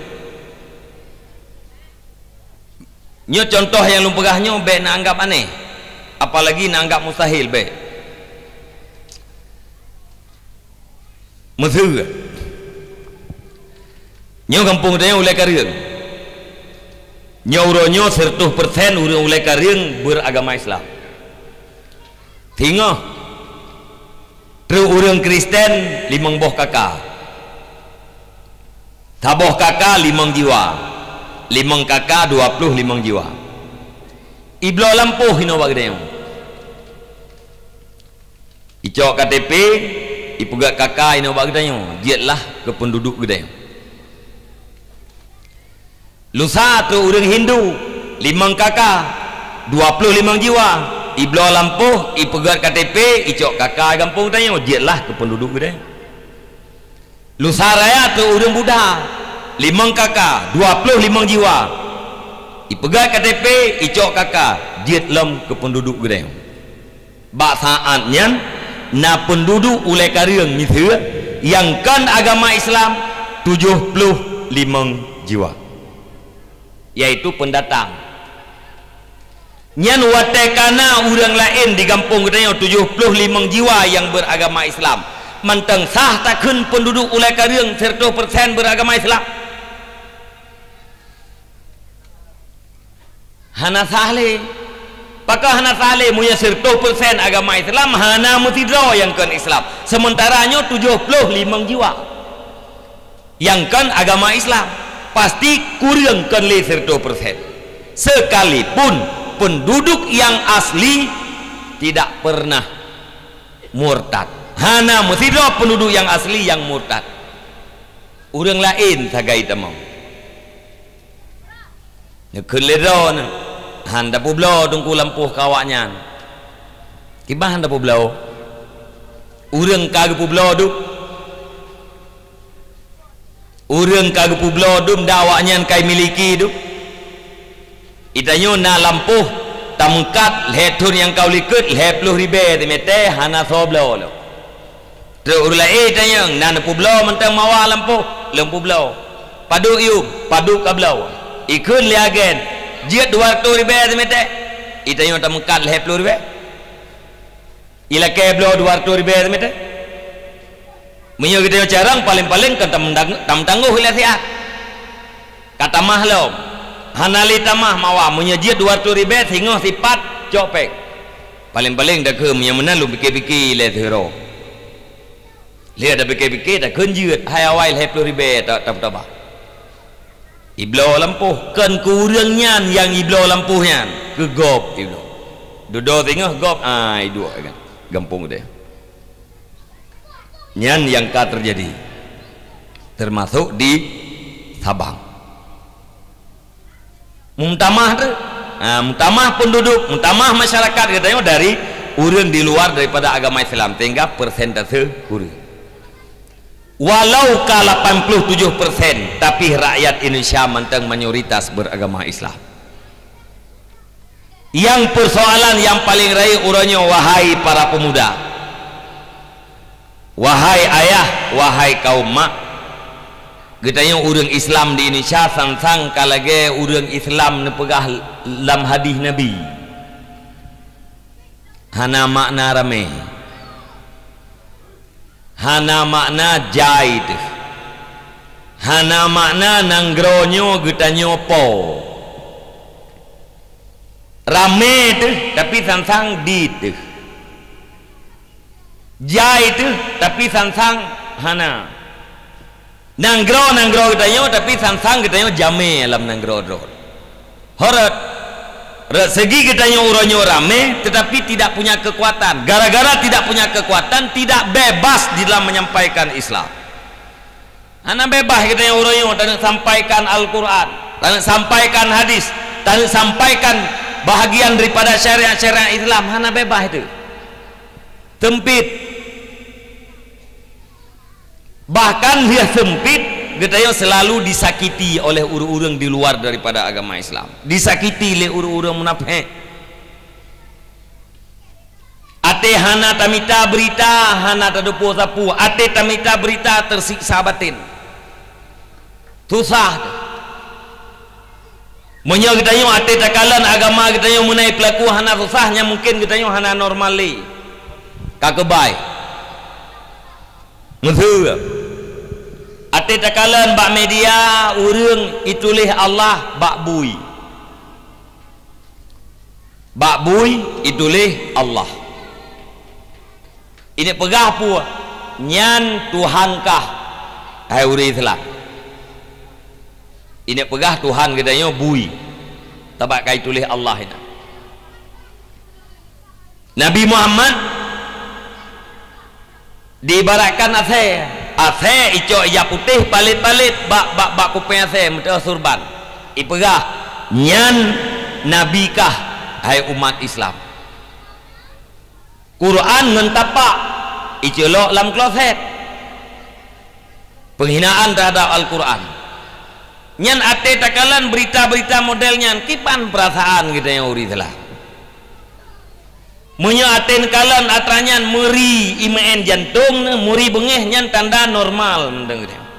Nyoe contoh nyang lôn peugah nyoe bèk na anggap aneh, apalagi na anggap mustahil, bèk. Meuseu. Nyoe gampông tanyoe Ulèe Kareueng. Nyoe uroe nyoe sireutoh persen ureueng Ulèe Kareueng beragama Islam. Singoh trok ureueng Kristen limong boh K K. Saboh K K limong jiwa. Limong K K dua ploh limong jiwa. Ibloe lampôh inoe bak geutanyoe. Icok K T P, ipeugét K K inoe bak geutanyoe, jeuetlah keu penduduk geutanyoe. Lusa trok ureuëng Hindu, limong kaka, dua ploh limong jiwa, ibloe lampôh, ipeugét K T P, icok kaka gampông tanyoe, jeuet lah keu peunduduek geude. Lusa Raya trok ureuëng Buddha, limong kaka, dua ploh limong jiwa, ipeugét K T P, icok kaka, jeuet lom keu peunduduek geude. Bak saát nyan, na peunduduek ulée kareueng miseue nyang kon agama Islam tujoh ploh limong jiwa, yaitu peundatang. Nyan watée ka na ureuëng laén di gampông geutanyoe tujoh ploh limong jiwa nyang beuragama Islam, mantong sah takheun peunduduek ulée kareueng siratoh persen beuragama Islam? Hana sah lé. Pakon hana sah lé? Meunyoe siratoh persen agama Islam, hana meusidroe nyang kon Islam. Sementara nyoe tujoh ploh limong jiwa nyang kon agama Islam, pasti kureueng kon lé siratoh persen. Sekalipun penduduk yang asli tidak pernah murtad. Hana meusidroe penduduk yang asli yang murtad. Ureuëng laén sagai tamong. Neukheun lé droeneuh, han tapeubloe teungku lampôh keu awaknyan. Kiban han tapeubloe? Ureuëng ka geupeubloe dum. Ureuëng ka geupeubloe dum, dan awaknyan ka imiliki dum. Geutanyoe na lampôh, tameungkat lhée thon nyang ka u likot lhée ploh ribée teumeutée, hana soe bloe lom. Trok ureuëng laén tanyong, na neupeubloe mantong mawa lampôh? Lôn peubloe. Padub yum? Padub ka bloe. Ikheun lé agen, jeuet dua reutôh ribée teumeutée. Geutanyoe tameungkat lhée ploh ribée. Ilakée bloe dua reutôh ribée teumeutée. Meunyoe geutanyoe carông, paleng-paleng ka tameutanggôh ilée siat. Ka tamah lom. Hana lé tamah mawa, meunyoe jeuet dua reutôh ribée singoh sipat cok péng. Paleng-paleng takheun meunyoe meunan lôn pike-pike ilée siuroe. Lheueh tapike-pike takheun jeuet, hai awai lhée ploh ribée ta-, tapeutaba. Ibloe lampôh, kon keu ureuëng nyan nyang ibloe lampôh nyan, keu gob ibloe. Dudoe singoh gob, ai duek kan. Gampông udeh. Nyan nyang ka teujadi, teumasok di Sabang. Meutamah tu, ha, meutamah penduduk, meutamah masyarakat geutanyoe dari ureuëng di luar daripada agama Islam, sehingga persentase kureueng. Walau ka lapan puluh tujuh persen, tapi rakyat Indonesia mantong mayoritas beragama Islam. Nyang persoalan nyang paleng rayeuk uroe nyoe, wahai para pemuda, wahai ayah, wahai kaum mak, geutanyoe ureuëng Islam di Indonesia sang-sang ka lagée ureuëng Islam neupeugah lam hadis Nabi, hana makna ramé. Hana makna jai teuh. Hana makna nanggroe nyoe geutanyoe po. Ramé teuh, tapi sang-sang dit teuh. Jai teuh, tapi sang-sang hana. Nanggroe-nanggroe geutanyoe, tapi sang-sang geutanyoe jamé lam nanggroe droe. Horot, rot segi geutanyoe uroe nyoe ramé, tetapi tidak punya kekuatan. Gara-gara tidak punya kekuatan, tidak bebas di dalam menyampaikan Islam. Hana bebas geutanyoe uroe nyoe taneuk sampaikan Al-Quran, taneuk sampaikan hadis, taneuk sampaikan bahagian daripada syariat-syariat Islam. Hana bebas itu. Sempit. Bahkan lheueh sempit, geutanyoe selalu disakiti oleh ureuëng-ureuëng di luar daripada agama Islam. Disakiti lé ureuëng-ureuëng munafék. Até hana tamita beurita, hana tadeupo sapeue. Até tamita beurita, teusiksa batin. Susah. Meunyoe geutanyoe até takalon agama geutanyoe meunai peulaku hana susah, nyan mungken geutanyoe hana normal lé. Ka keubai. Meuseu. Até takalon bak media ureuëng ituléh Allah bak bui. Bak bui ituléh Allah. Ini peugah peue? Nyan Tuhan kah, hai ureuëng Islam. Ini peugah Tuhan geutanyoe bui. Sabab ka ituléh Allah inan. Nabi Muhammad diibaratkan asée. Asée icok ija putéh palet-palet bak, bak, bak kupéng asée meuteue surban. Ipeugah, "Nyan Nabi kah, hai umat Islam?" Quran ngon tapak iculok lam kloset. Penghinaan terhadap Al-Quran. Nyan até takalon berita-berita model nyan, kiban perasaan geutanyoe ureuëng Islam. Meunyoe até neukalon atra nyan meuri imeu'en jantong, meuri beungéh, nyan tanda normal mantong geutanyoe.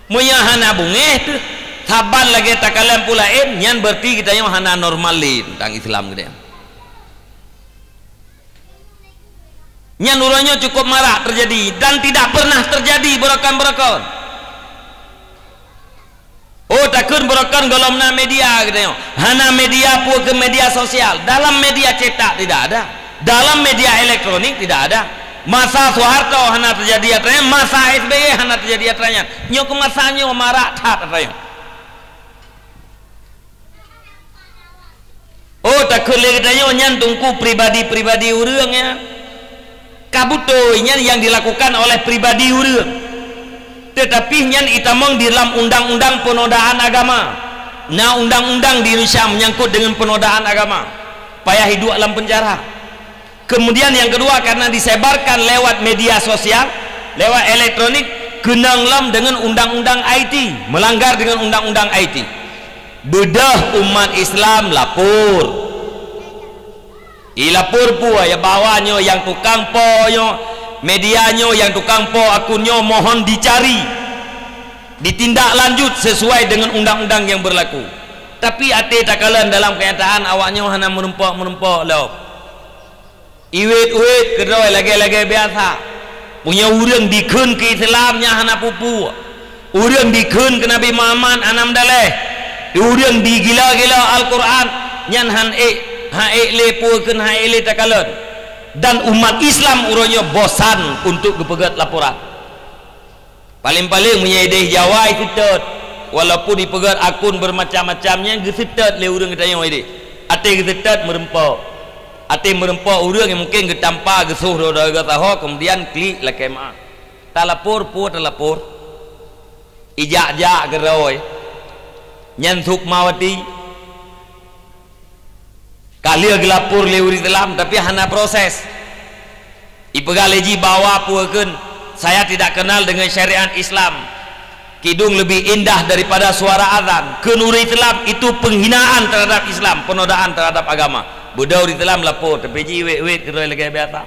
Meunyoe hana beungéh teuh, saban lagée takalon peue laén, nyan berarti geutanyoe hana normal lé teuntang Islam geutanyoe. Nyan uroe nyoe cukup marak terjadi dan tidak pernah terjadi beurokon-beurokon. Oh, takheun beurokon gohlom na media geutanyoe. Hana media peue keu media sosial. Dalam media cetak tidak ada. Dalam media elektronik tidak ada. Masa Soeharto hana terjadi atra nyan, masa S B Y hana terjadi atra nyan. Nyoe keu masa nyoe marak that atra nyoe. Oh, takheun lé geutanyoe nyan teungku pribadi-pribadi ureuëng nyan. Ka beutôi nyan nyang dilakukan oleh pribadi ureuëng. Teutapi nyan itamong di dalam undang-undang penodaan agama. Na undang-undang di Indonesia menyangkut dengan penodaan agama. Payah iduek lam penjara. Kemudian yang kedua, karena disebarkan lewat media sosial, lewat elektronik, keunong lom dengan undang-undang I T, melanggar dengan undang-undang I T. Beudôh umat Islam lapor. Ilapor peue? Ya bahwa nyoe nyang tukang po nyoe, media nyoe nyang tukang po akun nyoe mohon dicari, ditindaklanjut sesuai dengan undang-undang yang berlaku. Tapi até takalon dalam kenyataan awak nyoe hana meurumpok-meurumpok lom. Iwet-wet keudroe lagée-lagée biasa. Meunyoe ureuëng dikheun keu Islam nyan hana peue-peue. Ureuëng dikheun keu Nabi Muhammad hana meudaleh. Ureuëng digila-gila Al-Quran nyan han ék, han ék lé peue kheun, han ék lé takalon. Dan umat Islam uroe nyoe bosan untuk geupeugét laporan. Paleng-paleng meunyoe ideh Jawa iseutôt, walaupun ipeugét akun bermacam-macam nyan geuseutôt lé ureuëng geutanyoe ideh. Até geuseutôt meurumpok. Até meurumpok ureuëng nyang mungken geutampa geusoh droe-droe geusaho, kemudian klik lakée meu'ah. Talapor peue talapor. Ijak-jak keudroe. Nyan Sukmawati. Ka lheueh geulapor lé ureuëng Islam, tapi hana proses. Ipeugah lé jih bahwa peue kheun, "Saya tidak kenal dengan syariat Islam. Kidung lebih indah daripada suara azan." Kheun ureuëng Islam itu penghinaan terhadap Islam, penodaan terhadap agama. Beudôh ureuëng Islam lapor, tapi jih wet-wet keudroe lagée biasa.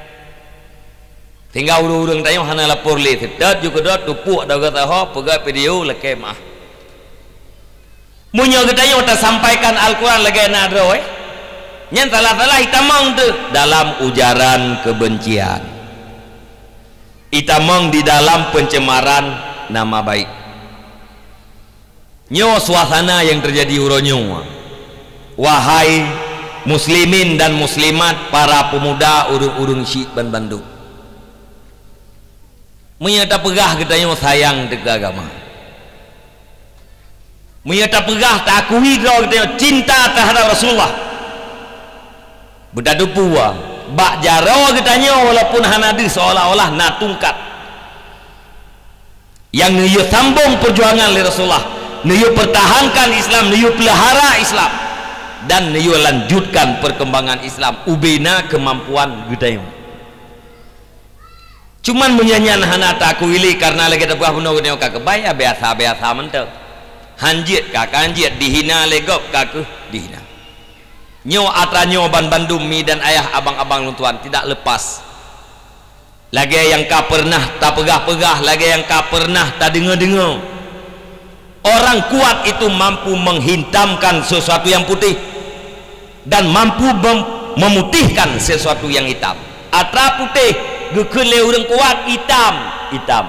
Sehingga ureuëng-ureuëng tanyoe hana lapor lé, seutôt ju keudroe tupuk dagoe saho, peugah video lakée meu'ah. Meunyoe geutanyoe tasampaikan Al-Quran lagée na droe, nyan salah-salah itamong teuh dalam ujaran kebencian. Itamong di dalam pencemaran nama baik. Nyoe suasana nyang teujadi uroe nyoe. Wahai muslimin dan muslimat, para pemuda, ureuëng-ureuëng syiek ban bandum. Meunyoe tapeugah geutanyoe sayang teuh keu agama, meunyoe tapeugah taakui droe geutanyoe cinta teuhadap Rasulullah, beutatupeue bak jaroe geutanyoe walaupun hana deuh seolah-olah na tungkat nyang neuyue sambong peujuangan lé Rasulullah, neuyue peurtahankan Islam, neuyue peuleuhara Islam, dan neuyue lanjutkan peurkembangan Islam ubena keumampuan geutanyoe. Cuman meunyoe nyan hana taakui lé kareuna lagée tapeugah bunoe geutanyoe ka keubai, ya biasa-biasa mantong. Han jeuet ka, ka han jeuet, dihina lé gob ka keuh dihina. Nyoe atra nyoe ban bandum mi dan ayah, abang-abang lôn tuan, tidak lepas. Lagée nyang ka peureunah tapeugah-peugah, lagée nyang ka peureunah tadeungoe-deungoe. Orang kuat itu mampu menghitamkan sesuatu yang putih dan mampu mem-, memutihkan sesuatu yang hitam. Atra putéh geukheun lé ureuëng kuat, itam, itam.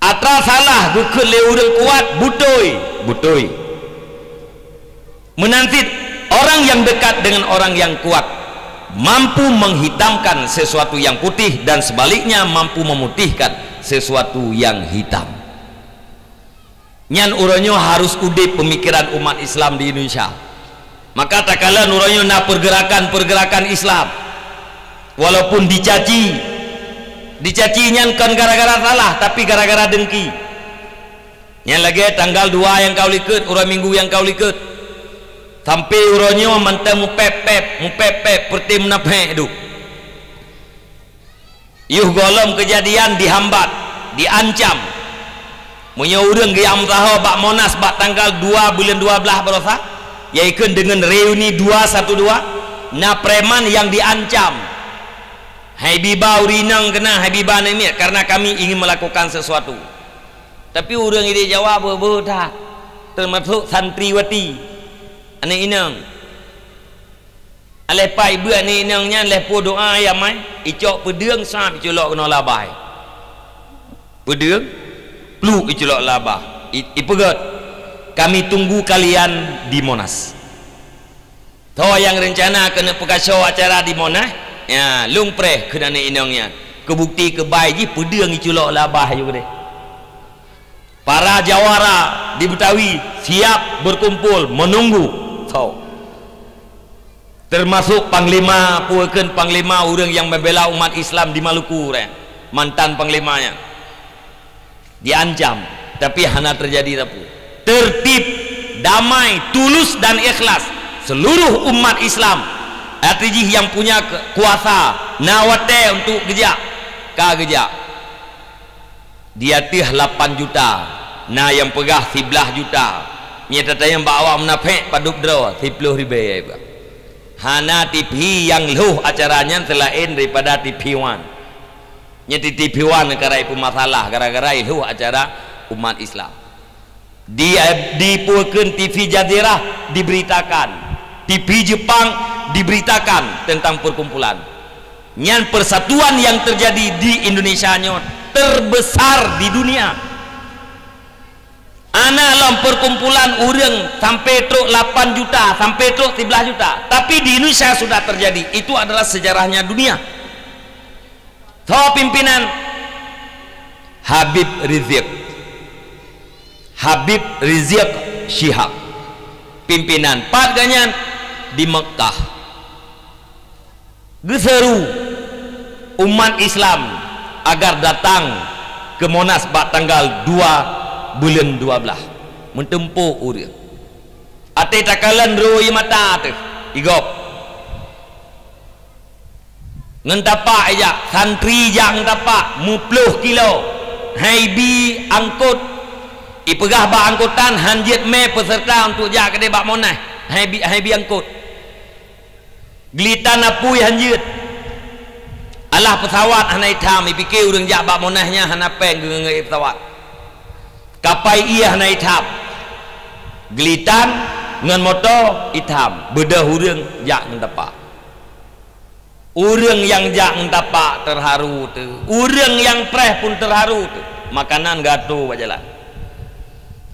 Atra salah geukheun lé ureuëng kuat, butôi, butôi. Meunan cit, orang yang dekat dengan orang yang kuat mampu menghitamkan sesuatu yang putih dan sebaliknya mampu memutihkan sesuatu yang hitam. Nyan uroe nyoe harus udeb peumikiran umat Islam di Indonesia. Maka takalon uroe nyoe na peurgeurakan-peurgeurakan Islam, walaupun dicaci, dicaci nyan kon gara-gara salah, tapi gara-gara dengki. Nyang lagée tanggal dua nyang ka u likot, uroe Minggu nyang ka u likot. Sampoe uroe nyoe mantong mupép-pép, mupép-pép, peureute munafék duek. Yoh gohlom keujadian dihambat, diancam. Meunyoe ureuëng geujak meusaho bak Monas bak tanggal dua buleuen dua blaih barosa, yaitu deungon reuni dua satu dua, na preman nyang diancam. Hai biba ureuëng inong keunan, hai biba aneuk miet, karena kami ingin melakukan sesuatu. Tapi ureuëng idéh Jawa beuh-beuh that, teumasok santriwati, aneuk inong. Aléh pai beuet aneuk inong nyan, lheueh po doa ya mai, icok peudeueng sab iculok keunoe labah. Peudeueng, pluk iculok labah. I, ipeugét, "Kami tunggu kalian di Monas." Tho nyang reuncana keuneuk peukasoe acara di Monas, ya, lôn preh keu aneuk inong nyan. Keubukti keubai jih peudeueng iculok labah yue deh. Para jawara di Betawi siap berkumpul menunggu. Tho. Termasuk panglima, peue kheun panglima ureuëng nyang membela umat Islam di Maluku, eh. Mantan panglima nyan. Diancam, tapi hana terjadi sapeue. Tertib, damai, tulus dan ikhlas. Seluruh umat Islam, arti jih nyang punya ke-, kuasa, na watée untuk geujak, ka geujak. Di ateueh lapan juta, na nyang peugah siblaih juta. Nyan tatanyong bak awak munafék padub droe, siploh ribée, ya, Pak. Hana T V nyang lhôh acara nyan seulaén daripada T V One. Nyan di T V One karai peumasalah gara-gara ilhôh acara umat Islam. Di, di peue kheun T V Jazirah diberitakan, T V Jepang diberitakan tentang perkumpulan. Nyan persatuan yang terjadi di Indonesia nyoe terbesar di dunia. Ana lom perkumpulan ureuëng sampai trok lapan juta, sampai trok siblaih juta. Tapi di Indonesia sudah terjadi. Itu adalah sejarahnya dunia. Tho pimpinan Habib Rizik. Habib Rizik Syihab. Pimpinan pat geuh nyan di Mekah. Geuseuru umat Islam agar datang ke Monas bak tanggal dua buleuen dua blaih. Meuteumpo ureuëng. Até takalon rui mata teuh, igop. Ngon tapak ijak, santri jak ngon tapak, muploh kilo. Hai bi angkot. Ipeugah bak angkotan, han jeuet mé peserta untuk jak keudeh bak Monas. Hai bi, hai bi angkot. Geulitan apui han jeuet. Alah pesawat hana itam, ipike ureuëng jak bak Monas nyan hana péng geungeue pesawat. Kapai ié hana itam. Geulitan ngon moto itam, beudôh ureuëng jak ngon tapak. Ureuëng nyang jak ngon tapak teuharu teuh, ureuëng nyang preh pun teuharu teuh. Makanan geuatô bak jalan.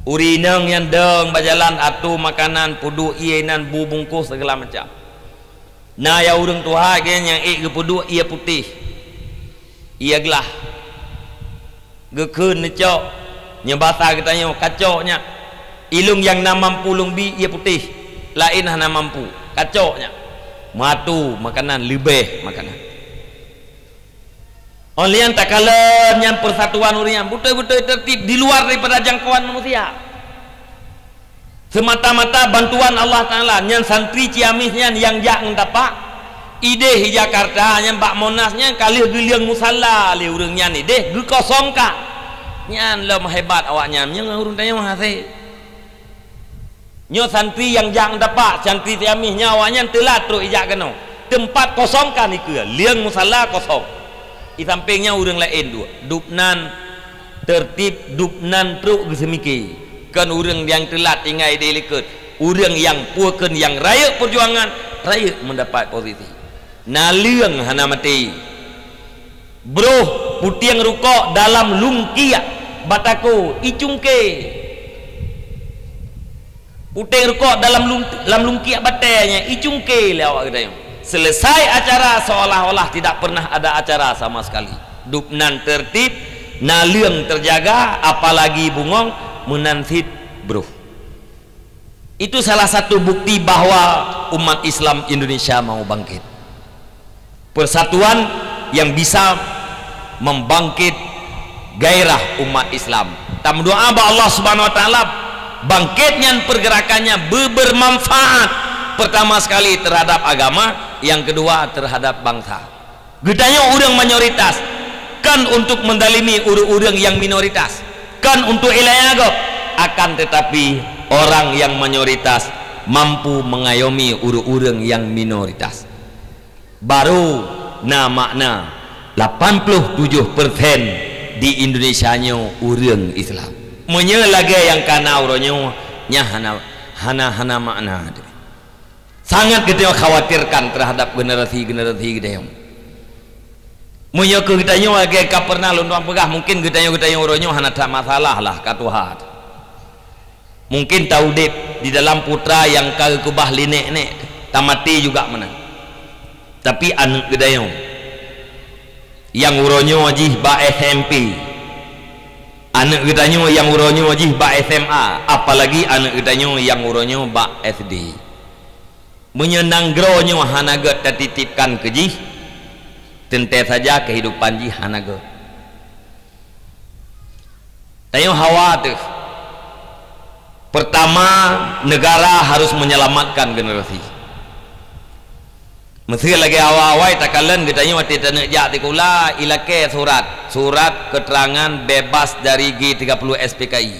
Ureuëng inong nyang dong bak jalan atô makanan, peuduek ié nan bu bungkôh segala macam. Na ya ureuëng tuha geuh nyang ék geupeuduek ié putéh, ié glah. Geukheun neucok, nyoe basa geutanyoe, kacok nyak. Ilung nyang na mampu lôn bi ié putéh, laén hana mampu, kacok nyak. Meuatô makanan, leubeh makanan. Óh lheueh nyan takalon nyan persatuan ureuëng nyan beutôi-beutôi tertib di luar daripada jangkauan manusia. Semata-mata bantuan Allah Taala. Nyan santri Ciamis nyan nyang jak ngon tapak, idéh di Jakarta nyan bak Monas nyan ka lheueh geulieng musala lé ureuëng nyan idéh geukosongkan. Nyan lom hebat awaknyan, nyan ureuëng tanyoe hase. Nyoe santri nyang jak ngon tapak, santri Ciamis nyan awaknyan teulat trok ijak keunoe. Teumpat kosongkan dikeue, lieng musala kosong. Di sampéng nyan ureuëng laén duek. Dubnan tertib, dubnan trok geuseumike. Kon ureuëng nyang teulat tinggai di likot. Ureuëng nyang peue kheun nyang rayeuk peujuangan, rayeuk meudapat posisi. Naleueng hana maté. Broh putieng rukok dalam lungkiek batako icungke. Puténg rukok dalam lung-, lam lungkiek batée nyan icungke lé awak geutanyoe. Selesai acara seolah-olah tidak pernah ada acara sama sekali. Dubnan tertib, naleueng terjaga, apalagi bungong meunan cit broh. Itu salah satu bukti bahwa umat Islam Indonesia mau bangkit. Persatuan yang bisa membangkit gairah umat Islam. Tameudoa bak Allah Subhanahu wa Taala, bangkét nyan pergerakannya be-, bermanfaat, pertama sekali terhadap agama, yang kedua terhadap bangsa. Geutanyoe ureuëng mayoritas, kon untuk mendalimi ureuëng-ureuëng nyang minoritas, kon untuk ilée gob, akan tetapi orang yang mayoritas mampu mengayomi ureuëng-ureuëng nyang minoritas. Baru na makna lapan puluh tujoh persen di Indonesia nyoe ureuëng Islam. Meunyoe lagée nyang kana uroe nyoe, nyan hana, hana, hana makna. Sangat geutanyoe khawatirkan terhadap generasi-generasi geutanyoe. Meunyoe keu geutanyoe lagée ka pernah lôn tuan peugah, mungkin geutanyoe-geutanyoe uroe nyoe hana that masalah lah ka tuha. Mungkin taudeb di dalam putra nyang ka geukeubah lé nek-nek, tamaté juga meunan. Tapi aneuëk geutanyoe nyang uroe nyoe jih bak S M P, aneuëk geutanyoe nyang uroe nyoe jih bak S M A, apalagi aneuëk geutanyoe nyang uroe nyoe bak S D. Meunyoe nanggroe nyoe hana gét tatitipkan keu jih, teuntée saja keuhidupan jih hana gét. Tanyoe hawa teuh. Pertama, negara harus menyelamatkan generasi. Meusé lagée awai-awai takalon geutanyoe watée taneuk jak sikula, ilakée surat, surat keterangan bebas dari G tiga puluh S P K I.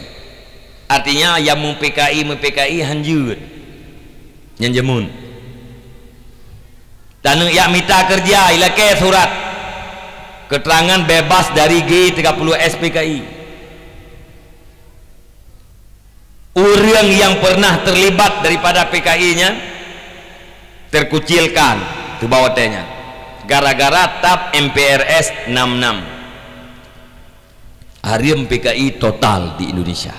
Artinya, nyang meu-P K I, meu-P K I han jeuet. Nyan jameun. Taneuk jak mita keureuja, ilakée surat keterangan bebas dari G tiga puluh S P K I. Ureuëng nyang pernah terlibat daripada P K I nyan terkucilkan, teuba watée nyan, gara-gara TAP M P R S enam enam. Hareuem P K I total di Indonesia.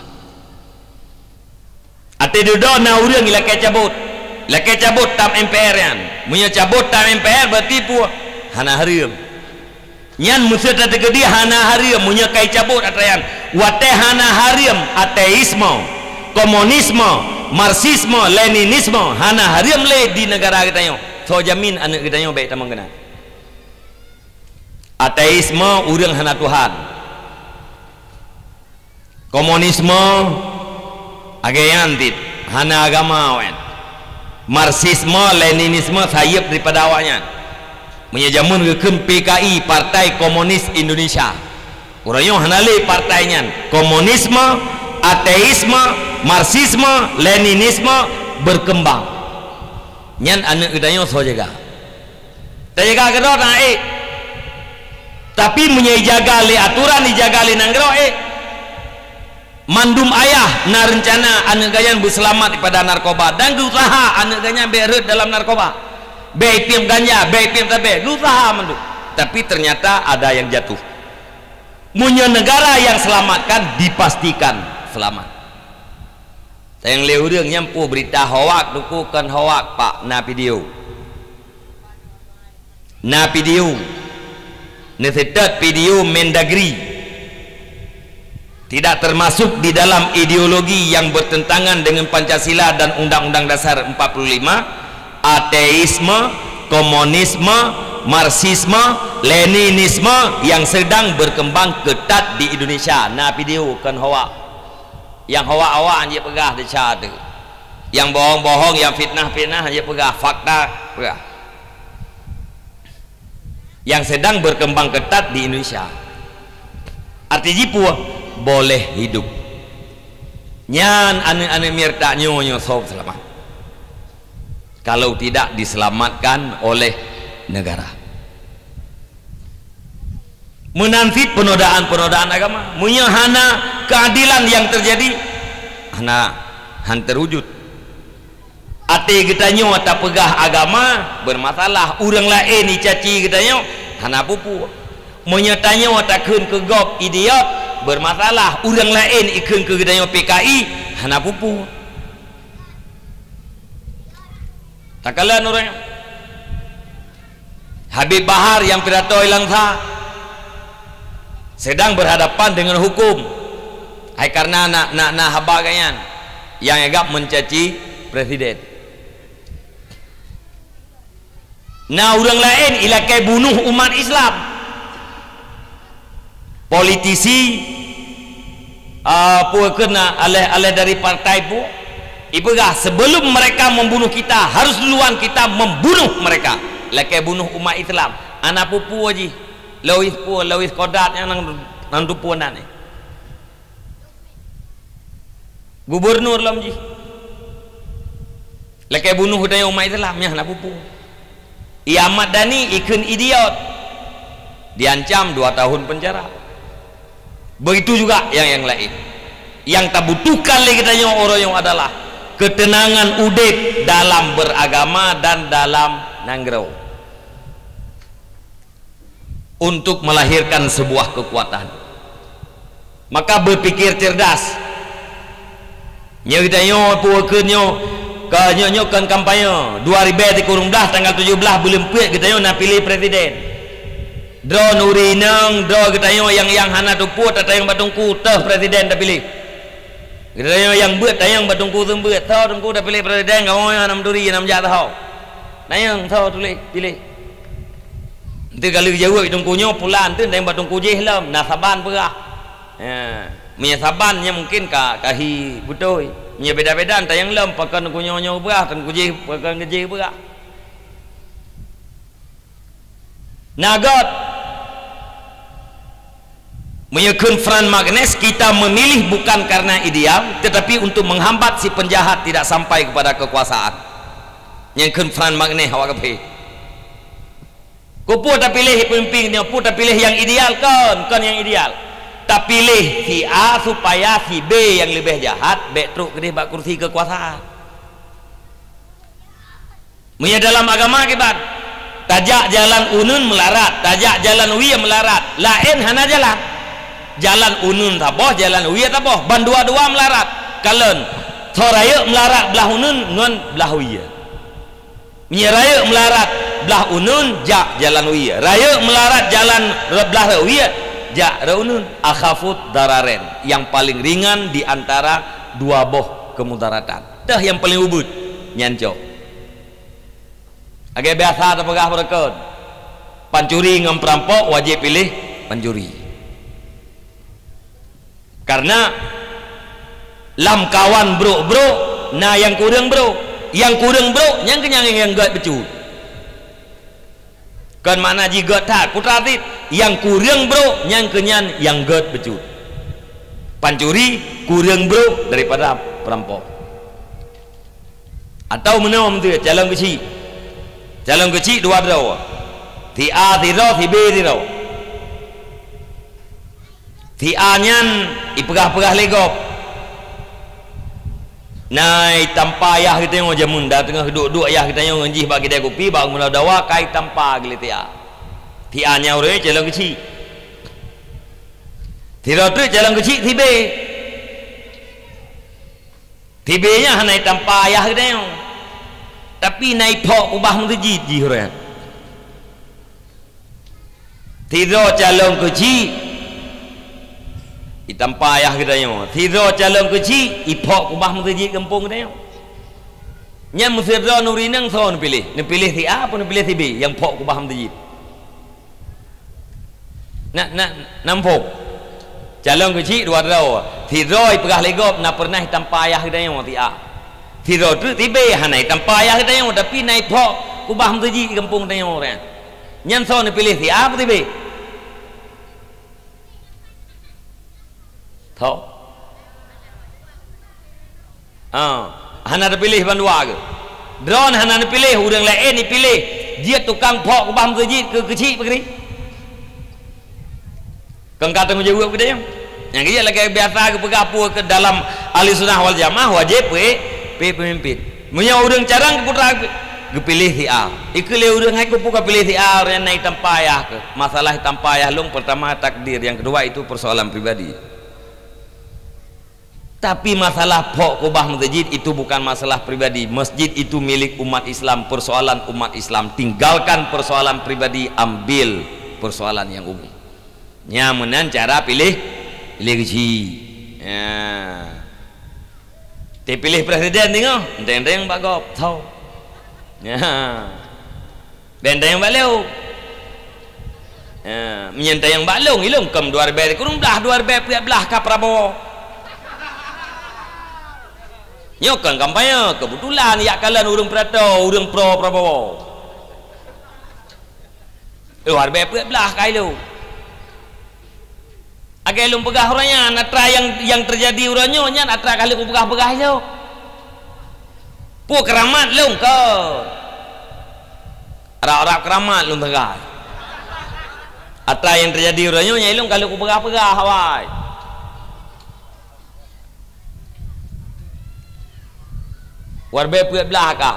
Até dudoe na ureuëng ilakée cabot. Ilakée cabot TAP M P R nyan. Meunyoe cabot TAP M P R, berarti peue? Hana hareuem. Nyan meuseuti teukeudi hana hareuem meunyoe ka icabot atra nyan. Watée hana hareuem, ateisme, komunisme, marxisme, leninisme hana hareuem lé di negara geutanyoe. Soe jamin aneuëk geutanyoe bék tamong keunan? Ateisme, ureuëng hana Tuhan. Komunisme, lagée nyan cit, hana agama awaknyan. Marxisme, leninisme sayeuep daripada awaknyan. Meunyoe jameun geukheun P K I, Partai Komunis Indonesia, uroe nyoe hana lé partai nyan. Komunisme, ateisme, marxisme, leninisme berkembang. Nyan aneuëk geutanyoe soe jaga? Tajaga keudroe tan ék. Tapi meunyoe ijaga lé aturan, ijaga lé nanggroe ék. Mandum ayah na reuncana aneuëk geuh nyan beuseulamat daripada narkoba dan geusaha aneuëk geuh nyan bék rhot dalam narkoba. Bék ipiep ganja, bék ipiep tabé, geusaha mandum. Tapi ternyata ada yang jatuh. Meunyoe negara yang selamatkan, dipastikan selamat. Sayang lé ureuëng nyang peue beurita hoak, teungku, kon hoak, Pak, na video. Na video. Neuseutôt video Mendagri. Tidak termasuk di dalam ideologi yang bertentangan dengan Pancasila dan Undang-Undang Dasar empat puluh lima, ateisme, komunisme, marxisme, leninisme yang sedang berkembang ketat di Indonesia. Na video, kon hoak. Nyang hoak-hoak han jeuet peugah desya teuh. Nyang bohong-bohong, nyang fitnah-fitnah han jeuet peugah, fakta peugah. Yang sedang berkembang ketat di Indonesia. Arti jih peue? Boleh hidup. Nyan aneuëk-aneuëk miet tanyoe nyoe soe seulamat? Kalau tidak diselamatkan oleh negara. Meunan cit penodaan-penodaan agama. Meunyoe hana keadilan yang terjadi, hana, han terwujud. Até geutanyoe tapeugah agama, bermasalah. Ureuëng laén icaci geutanyoe, hana peue-peue. Meunyoe tanyoe takheun keu gob idiot, bermasalah. Ureuëng laén ikheun keu geutanyoe P K I, hana peue-peue. Takalon ureuëng nyan. Habib Bahar nyang pidato i Langsa sedang berhadapan dengan hukum. Hai karena na, na, na haba geuh nyan nyang anggab mencaci presiden. Na ureuëng laén ilakée bunoh umat Islam. Politisi, Ah, peue keuh na aleh-aleh dari partai peue? Ipeugah, sebelum mereka membunuh kita, harus duluan kita membunuh mereka. Lakée bunoh umat Islam. Hana peue-peue jih. Louis peue, Louis Kodat nyang nang, nang tupeue nan nyan. Gubernur lom jih. Lakée bunoh geutanyoe umat Islam, nyan hana peue-peue. I Ahmad Dhani ikheun idiot, diancam dua tahun penjara. Begitu juga yang, yang lain. Yang tabutuhkan lé geutanyoe uroe nyoe adalah keuteunangan udeb dalam beragama dan dalam nanggroe. Untuk melahirkan sebuah kekuatan. Maka berpikir cerdas. Nyoe geutanyoe peue keuh nyoe, ka nyoe, nyoe kon kampanye. Dua ribée sikureueng blaih tanggal tujoh blaih buleuen peuet geutanyoe na piléh presiden. Droeneuh ureueng inong, droe geutanyoe nyang, nyang hana tupeue tatanyong bak teungku, toh presiden tapiléh. Geutanyoe nyang beuet tanyong bak teungku seumeubeuet, toh teungku tapiléh presiden, kamoe hana meuturi, hana meujak teuhôi. Tanyong, toh tuléh, piléh. Enteuk ka lheueh jaweueb teungku nyoe pulan, enteuk tanyong bak teungku jéh lom, na saban peugah. Ya, meunyoe saban nyan mungkin ka, ka hi beutôi. Meunyoe beda-beda, tanyong lom, pakon teungku nyoe, nyoe peugah, teungku jéh, pakon teungku jéh peugah. Na göt. Meunyoe kheun Franz Magnus, kita memilih bukan karena ideal, tetapi untuk menghambat si penjahat tidak sampai kepada kekuasaan. Nyang kheun Franz Magnus awak kafé. Keupeue tapiléh peumimpin nyoe, peue tapiléh nyang ideal? Kon, kon nyang ideal. Tapiléh si A supaya si B nyang leubeh jahat bék trok keudeh bak kursi keukuasaan. Meunyoe dalam agama kiban, tajak jalan uneuen meularat, tajak jalan wie meularat, laén hana jalan. Jalan uneuen saboh, jalan wie saboh, ban dua-dua meularat. Kalon, soe rayeuk meularat blah uneuen ngon blah wie. Meunyoe rayeuk meularat blah uneuen, jak jalan wie. Rayeuk meularat jalan re-, blah rot wie, jak rot uneuen. Akhafud dararain, nyang paleng ringan di antara dua boh keumudaratan. Teuh nyang paleng ubeut, nyan cok. Lagée biasa tapeugah beureukat, pancuri ngon peurampok wajéb piléh pancuri. Karena lam kawan brok-brok na nyang kureueng brok. Nyang kureueng brok nyan keuh nyang, nyang göt bacut. Kon makna jih göt that, putra cit. Nyang kureueng brok nyan keuh nyan nyang göt bacut. Pancuri kureueng brok daripada peurampok. Atau meunoe meunteu calon keuchik. Calon keuchik dua droe. Si A sidroe, si B sidroe. Si A nyan ipeugah-peugah lé gob. Na itampa ayah geutanyoe jameun, dak teungoh duek-duek ayah geutanyoe ngon jih bak keude kupi, bak meudawa, ka itampa geuh lé si A. Si A nyan ureuëng calon keuchik. Sidroe treuk calon keuchik si B. Si B nyan hana itampa ayah geutanyoe, tapi na iphok kubah meuseujid jih ureuëng. Sidroe calon keuchik itampa ayah geutanyoe, sidroe calon keuchik iphok kubah meuseujid gampông geutanyoe. Nyan meusidroe ureuëng inong soe neupiléh? Neupiléh si A apa neupiléh si B nyang phok kubah meuseujid? Na, na, na muphom? Calon keuchik dua droe. Sidroe ipeugah lé gob na peureunah itampa ayah geutanyoe si A. Sidroe treuk si B hana itampa ayah geutanyoe, tapi na iphok kubah meuseujid gampông geutanyoe ureuëng. Nyan soe neupiléh si A apa si B? Tho. Ah, hana teupiléh bandua keuh. Droeneuh hana neupiléh, ureuëng laén ipiléh. Jeuet tukang phok kubah meuseujid keu keuchik peugri. Kon ka teungoh jaweueb geude nyan. Nyang keuh lagée biasa geupeugah peue keu dalam Ahli Sunnah wal Jamaah wajéb pe-, pe-, peumimpin. Meunyoe ureuëng carông putra geupiléh si A. Ikeu lé ureuëng hai keupeue ka piléh si A, ureuëng nyan na itampa ayah keuh. Masalah itampa ayah lôn, pertama takdir, yang kedua itu persoalan pribadi. Tapi masalah phok kubah meuseujid itu bukan masalah pribadi. Masjid itu milik umat Islam, persoalan umat Islam. Tinggalkan persoalan pribadi, ambil persoalan yang umum. Nyan meunan cara piléh, piléh keuchik. Ya. Teupiléh presiden teungoh, enteng-enteng bak gob, tho. Ya. Bék tanyong bak lôn. Ha, meunyoe tanyong bak lôn, ilôn keu dua ribée sikureueng blaih, dua ribée peuet blaih ka Prabowo. Nyoe kon kampanye, keubeutulan jak kalon ureuëng peurato, ureuëng pro Prabowo. Luar biasa peuet blah kai lôn. Lagée lôn peugah uroe nyan, atra nyang, nyang teujadi uroe nyoe nyan atra ka lheueh kupeugah-peugah ilôn. Peue keuramat lôn kon. Rab-rab keuramat lôn teugai. Atra nyang teujadi uroe nyoe nyan ilôn ka lheueh kupeugah-peugah awai. Warbe peuet blah ka.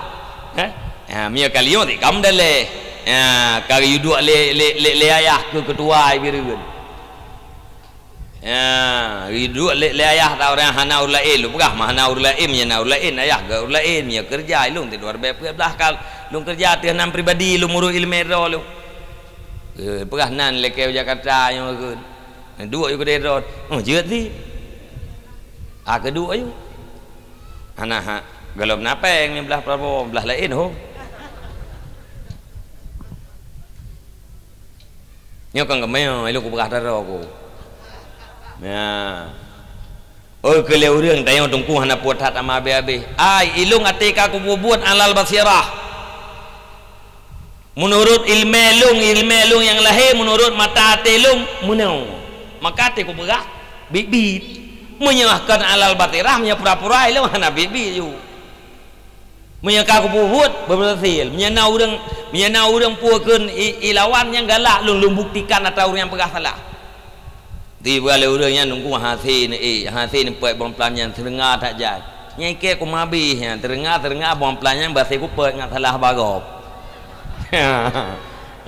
Heh? Ha, meunyoe ka liyong ti kam daleh. Ha, ka geuduek lé, lé, lé, lé ayah keu keutua Bireuen. Ha, geuduek lé, lé ayah ta ureuëng hana ureuëng laén. Lôn peugah mah hana ureuëng laén, meunyoe na ureuëng laén, ayah geu ureuëng laén, meunyoe keureuja ilôn ti warbe peuet blah ka lôn keureuja teuh nan pribadi lôn meurok iéleumé droe lôn. Eh, peugah nan lakée Jakarta nyoe keu. Duek yue keudeh droe. Oh, jeuet ti. Ah, keuduek yue. Hana ha, gohlom na péng niblah Prabowo, blah laén ho. Nyoe kon keumeung, ilôn kupeugah daroe ku. Ya. Oh, keu lé ureuëng tanyoe teungku hana puet that ama abéh-abéh. Ai, ilôn até ka kupubuet alal basirah. Meunurot iéleumé lôn, iéleumé lôn nyang lahé meunurot mata até lôn meunoe. Maka até kupeugah biet-biet. Meunyoe kon alal basirah, meunyoe pura-pura ilôn hana biet-biet ju. Meunyoe ka kupubuet, beurhasil. Meunyoe na ureuëng, meunyoe na ureuëng pue kheun i, i lawan nyang galak lôn, lôn buktikan atra ureuëng nyang peugah salah. Tiba lé ureuëng nyan nunggu hase ni, eh, hase ni peuet bang plan nyan seureunga that jai. Nyai kée kumabih nyan, seureunga-seureunga bang plan nyan base kupeuet ngat salah bagob. Ya,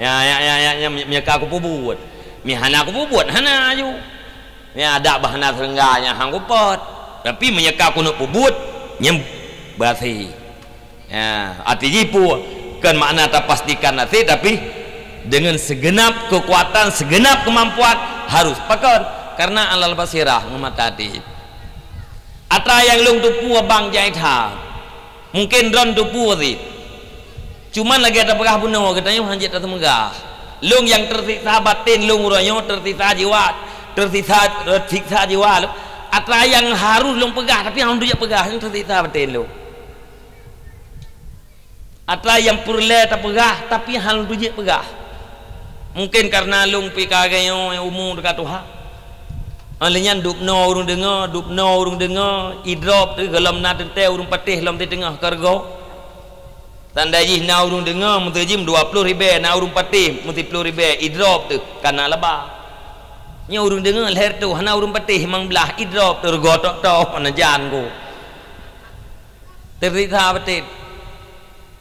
ya, ya, ya, ya, mi, mi ka kupubuet. Mi hana kupubuet, hana ju. Mi adak bah hana seureunga nyan hang kupeuet. Tapi meunyoe ka kuneuk pubuet, nyan base. Ya, arti jih peue? Kon makna tapastikan até, tapi dengan segenap kekuatan, segenap kemampuan harus pakon. Karena alal basirah ngon mata até. Atra nyang lôn teupue bang jai that. Mungkin droen teupue cit. Cuman lagée tapeugah bunoe geutanyoe hana jeuet tateumeugah. Lôn nyang teusiksa baten lôn uroe nyoe, teusiksa jiwa, teusiksa, teusiksa jiwa lôn. Atra nyang harus lôn peugah tapi hana jeuet peugah, nyang teusiksa baten lôn. Atra nyang peureulée tapeugah, tapi hana lôn jeuet peugah. Mungken kareuna lôn pih ka geuh nyoe umu teuka tuha. Óh lheueh nyan dubnoe ureuëng deungoe, dubnoe ureuëng deungoe, idrop teuh gohlom na teuntée ureuëng patéh lom teuteungoh keureugoe. Tanda jih na ureuëng deungoe, meuteujih dua ploh ribée, na ureuëng patéh meusiploh ribée, idrop teuh kana laba. Nyoe ureuëng deungoe lhée reutôh, hana ureuëng patéh limong blaih, idrop teuh reugoe tok-tok, hana jan ku. Teusiksa baten.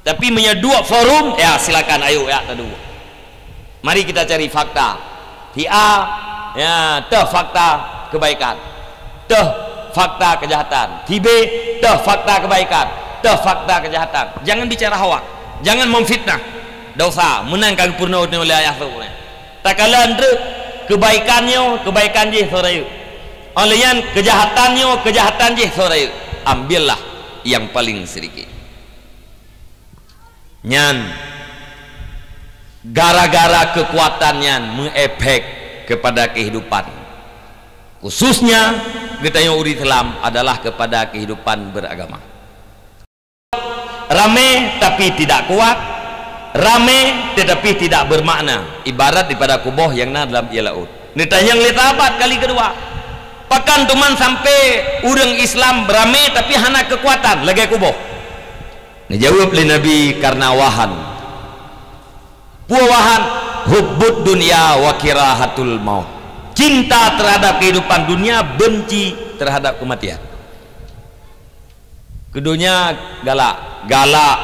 Tapi meunyoe duek forum, ya silakan, ayo ya taduek. Mari kita cari fakta. Fi A, ya, teuh fakta kebaikan. Teuh fakta kejahatan. Fi B, teuh fakta kebaikan. Teuh fakta kejahatan. Jangan bicara hoak. Jangan memfitnah. Dosa. Meunan ka geupeurunoe oleh ayah tu. Takalon treuk, kebaikan nyoe, kebaikan jih soe rayeuk. Óh lheueh nyan, kejahatan nyoe, kejahatan jih soe rayeuk. Ambillah yang paling sedikit. Nyan, gara-gara kekuatan nyan meuefek kepada kehidupan. Khususnya, geutanyoe ureuëng Islam adalah kepada kehidupan beragama. Ramé tapi tidak kuat, ramé tetapi tidak bermakna, ibarat daripada kuboh nyang na dalam ié laôt. Neutanyong lé sahabat kali keudua, pakon teuma sampoe ureuëng Islam ramé tapi hana keukuatan lagée kuboh? Neujaweueb lé Nabi, karena wahan. Peue wahan? Hubbud dunya wa kirahatul maut. Cinta terhadap kehidupan dunia, benci terhadap kematian. Keu donya galak, galak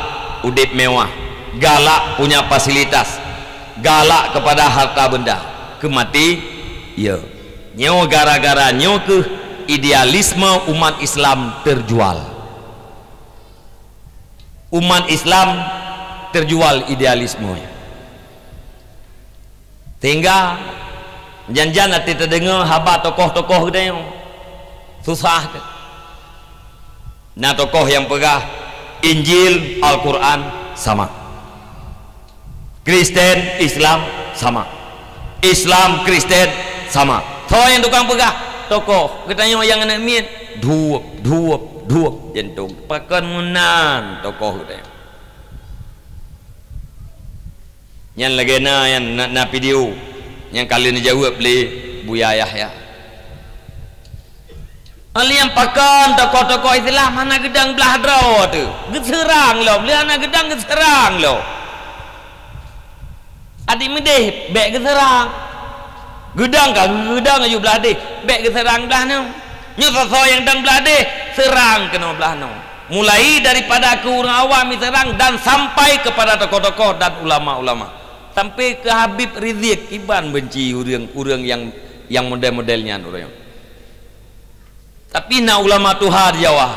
udeb mewah, galak punya fasilitas, galak kepada harta benda. Keu maté, ya. Nyoe gara-gara nyoe keuh idealisme umat Islam terjual. Umat Islam terjual idealisme. Sehingga jan-jan até tadeungoe haba tokoh-tokoh geutanyoe, susah teuh. Na tokoh nyang peugah Injil, Al-Quran sama. Kristen, Islam sama. Islam, Kristen sama. Soe nyang tukang peugah? Tokoh. Geutanyoe nyang aneuk miet, duek, duek, Duek jantong. Pakon meunan tokoh geutanyoe. Nyan lagée na, nyan na, na video nyang ka lheueh neujaweueb lé Buya Yahya. Alheuh pakon tokoh-tokoh Islam hana geudong blah droe teuh. Geuseurang lom, lé hana geudong geuseurang lom. Adik meudeh, bék geuseurang. Geudong ka geudong aju blah deh, bék geuseurang blah nyoe. Nyoe soe-soe nyang dong blah deh, seurang keunoe blah nyoe. Mulai daripada keu ureuëng awam jiseurang dan sampai kepada tokoh-tokoh dan ulama-ulama. Sampai keu Habib Rizik, kiban benci ureuëng-ureuëng nyang, nyang model-model nyan ureuëng. Tapi na ulama tuha di Jawa.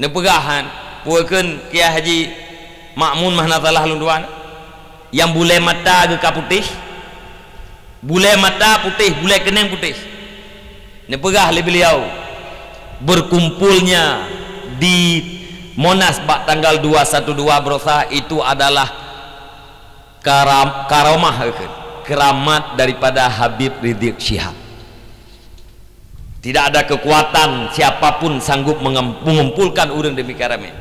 Neupeugah han, peue kheun Kiai Haji Makmun mah na salah lôn tuan, nyang bulée mata geuh ka putéh, bulée mata putéh, bulée keuneng putéh. Neupeugah lé beliau, berkumpulnya di Monas bak tanggal dua satu dua baroesa itu adalah karam-, karomah, keramat daripada Habib Rizik Syihab. Tidak ada kekuatan siapapun sanggup mengem-, mengumpulkan ureuëng demikian ramai.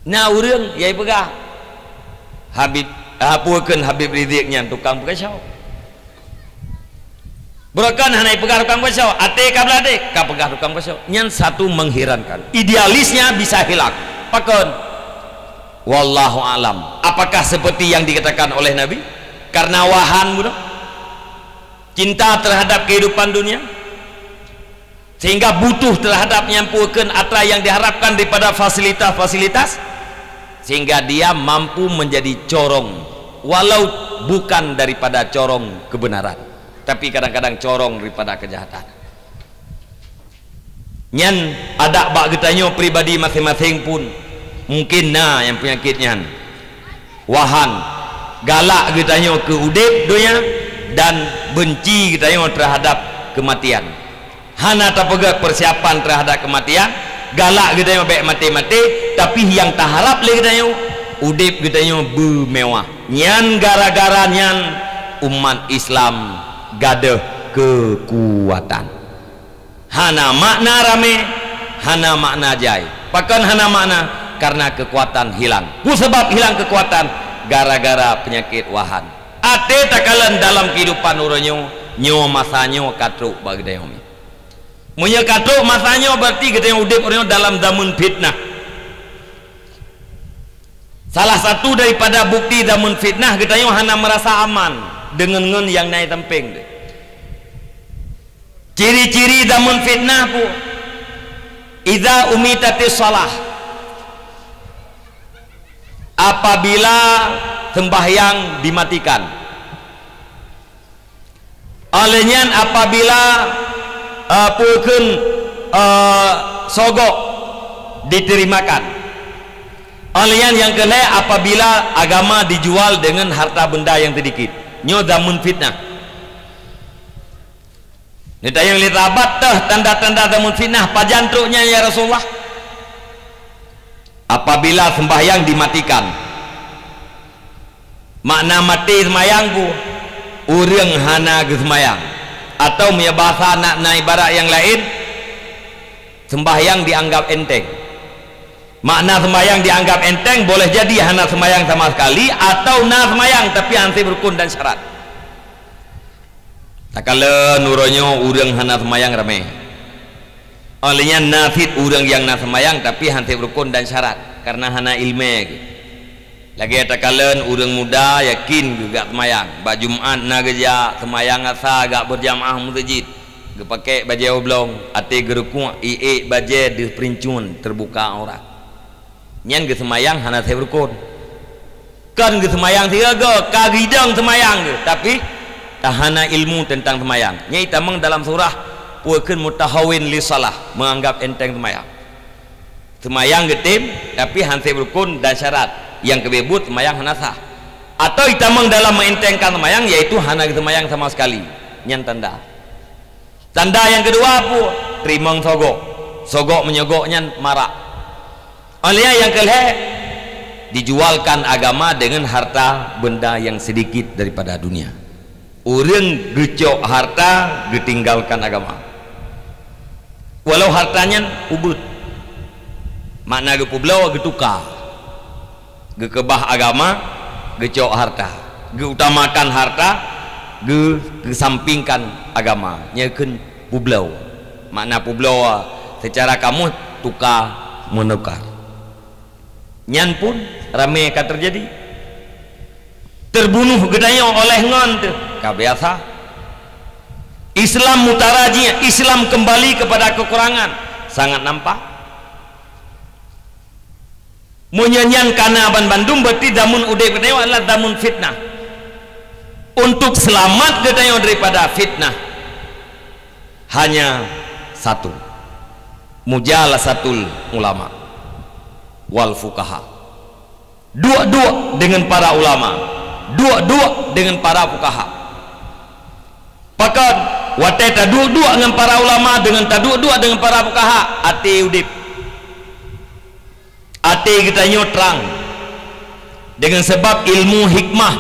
Na ureuëng nyang peugah, Habib, apa kheun Habib Rizik nyan tukang peukaso. Beurokon hana peugah tukang peukaso, até ka blah deh, ka peugah tukang peukaso. Nyan satu mengherankan. Idealisnya bisa hilang. Pakon? Wallahu alam. Apakah seperti yang dikatakan oleh Nabi? Karena wahan bunoe. Cinta terhadap kehidupan dunia, sehingga butuh terhadap nyang peue kheun atra yang diharapkan daripada fasilitas-fasilitas, sehingga dia mampu menjadi corong, walau bukan daripada corong kebenaran, tapi kadang-kadang corong daripada kejahatan. Nyan adak bak geutanyoe pribadi maséng-maséng pun mungkin na nyang peunyakét nyan. Wahan, galak geutanyoe keu udeb donya dan benci geutanyoe terhadap kematian. Hana tapeugét persiapan terhadap kematian, galak geutanyoe bék maté-maté, tapi nyang taharap lé geutanyoe, udeb geutanyoe beumewah. Nyan gara-gara nyan umat Islam gadôh keukuatan. Hana makna ramé, hana makna jai. Pakon hana makna? Karena kekuatan hilang. Peue sabab hilang kekuatan? Gara-gara peunyakét wahan. Até takalon dalam kehidupan uroe nyoe, nyoe masa nyoe ka trok bak geutanyoe. Meunyoe ka trok masa nyoe, berarti geutanyoe udeb uroe nyoe dalam zaman fitnah. Salah satu daripada bukti zaman fitnah, geutanyoe hana merasa aman deungon ngon nyang na i sampéng teuh. Ciri-ciri zaman fitnah peue? Idza umitatis shalah, apabila sembahyang dimatikan. Óh lheueh nyan apabila, eh, peue kheun, eh, sogok diterimakan. Óh lheueh nyan nyang keu lhée apabila agama dijual deungon harta benda nyang seudikit. Nyoe zaman fitnah. Neutanyong lé sahabat, "Toh tanda-tanda zaman fitnah, pajan trok nyan ya Rasulullah?" Apabila sembahyang dimatikan. Makna maté seumayang peue? Ureuëng hana geuseumayang. Atau meunyoe bahasa na, na ibarat nyang laén, sembahyang dianggap enteng. Makna sembahyang dianggap enteng, boleh jadi hana sembahyang sama sekali atau na sembahyang tapi hana sép rukun dan syarat. Takalon uroe nyoe ureuëng hana seumayang ramé. Óh lheueh nyan na cit ureuëng nyang na seumayang tapi hana sép rukun dan syarat, kareuna hana iéleumé geuh. Lagée takalon ureuëng muda yakin geuh geujak seumayang, bak Jumat na geujak seumayang asa geujak beurjamaah meuseujid, geupaké bajée oblong, até geurukuek iék bajée deuh peurincueng teubuka aurat. Nyan geuseumayang hana sép rukon. Kon geuseumayang sigoe-goe, ka geudong seumayang geuh, tapi ka hana ilmu teuntang seumayang. Nyan itamong dalam surah peue kheun mutahawin li shalah, meuanggab enteng seumayang. Seumayang geutem, tapi hana sép rukon dan syarat, nyang keubeubut seumayang hana sah. Atau itamong dalam meuentengkan seumayang, yaitu hana geuseumayang sama sekali. Nyan tanda. Tanda nyang keudua peue? Teurimong sogok. Sogok meunyoe gok nyan marak. Óh lheueh nyang keu lhée, dijualkan agama deungon harta benda nyang seudikit daripada dunia. Ureuëng geucok harta, geutinggalkan agama. Walau harta nyan ubeuet, makna geupeubloe, geutuka, geukeubah agama, geucok harta, geuutamakan harta, geu-, geusampingkan agama, nyan kheun peubloe. Makna peubloe seucara kamus tuka meunukar. Nyan pun ramé ka teujadi. Teubunoh geutanyoe óh lheueh ngon teuh ka biasa. Islam mutaraji, Islam keumbali keupada keukurangan, sangat nampak. Meunyoe nyan kana banmandum, berarti damun udeb geutanyoe adalah damun fitnah. Untuk seulamat geutanyoe daripada fitnah, hanya satu, mujalasatul ulama wal fuqaha. Duek-duek deungon para ulama, duek-duek deungon para fuqaha. Pakon, watée taduek-duek ngon para ulama, deungon taduek-duek deungon para fuqaha, até udeb. Até geutanyoe trang deungon sabab ilmu hikmah,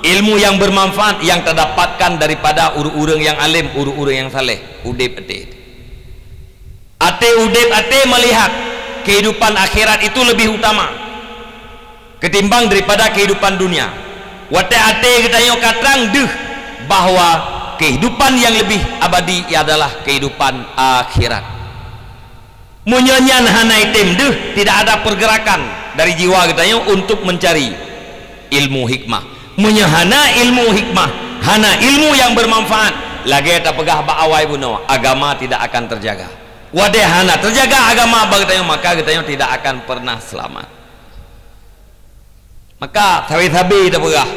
ilmu yang bermanfaat yang tadapatkan daripada ureuëng-ureuëng nyang além, ureuëng-ureuëng nyang saleh, udeb até. Até udeb até meulihat keuhidupan akhirat itu leubeh utama ketimbang daripada keuhidupan dunia. Watée até geutanyoe ka trang deuh bahwa keuhidupan nyang leubeh abadi adalah keuhidupan akhirat. Meunyoe nyan hana item deuh, tidak ada pergerakan dari jiwa geutanyoe untuk mencari ilmu hikmah. Meunyoe hana ilmu hikmah, hana ilmu yang bermanfaat, lagée tapeugah bak awai bunoe, agama tidak akan terjaga. Watée hana terjaga agama bak geutanyoe, maka geutanyoe tidak akan pernah selamat. Maka sabe-sabe tapeugah,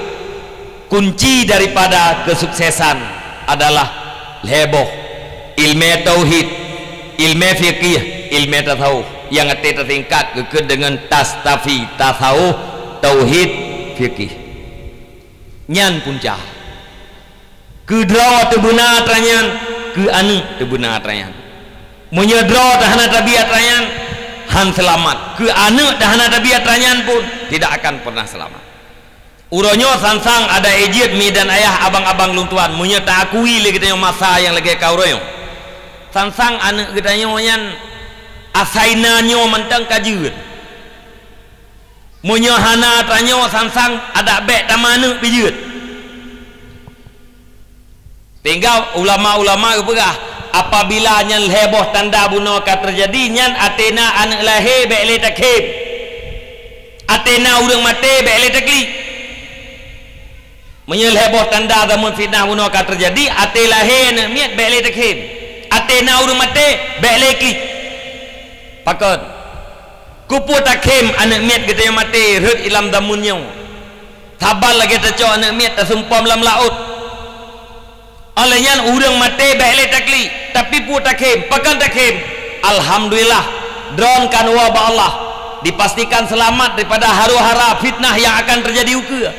kunci daripada kesuksesan adalah lhée boh, ilmé tauhid, ilmé fiqih, ilmé tasawuf, nyang até tasingkat geukheun deungon tastafi, tasawuf, tauhid, fiqih. Nyan punca. Keu droe teubeuna atra nyan, keu aneuëk teubeuna atra nyan. Meunyoe droe teuhana tabi atra nyan, han seulamat. Keu aneuëk teuhana tabi atra nyan pun tidak akan pernah seulamat. Uroe nyoe sang-sang adak jeuet mi dan ayah, abang-abang lôn tuan, meunyoe taakui lé geutanyoe masa nyang lagée ka uroe nyoe. Sang-sang aneuëk geutanyoe nyan asai na nyoe mantong ka jeuet. Meunyoe hana tanyoe sang-sang adak bék tameuaneuëk pih jeuet. Sehingga ulama-ulama geupeugah, apabila nyan lhée boh tanda bunoe ka teujadi, nyan até na aneuëk lahé bék lé takhém. Até na ureuëng maté bék lé taklik. Meunyoe lhée boh tanda zaman fitnah bunoe ka teujadi, até lahé aneuëk miet bék lé takhém. Até na ureuëng maté bék lé klik. Pakon? Keupeue takhém aneuëk miet geutanyoe maté rhot ilam damun nyoe? Saban lagée tacok aneuëk miet tasumpom lam laôt. Óh lheueh nyan ureuëng maté bék lé taklik, tapi peue takhém? Pakon takhém? Alhamdulillah, droen kan woe bak Allah, dipastikan seulamat daripada haro-hara fitnah nyang akan teujadi ukeue.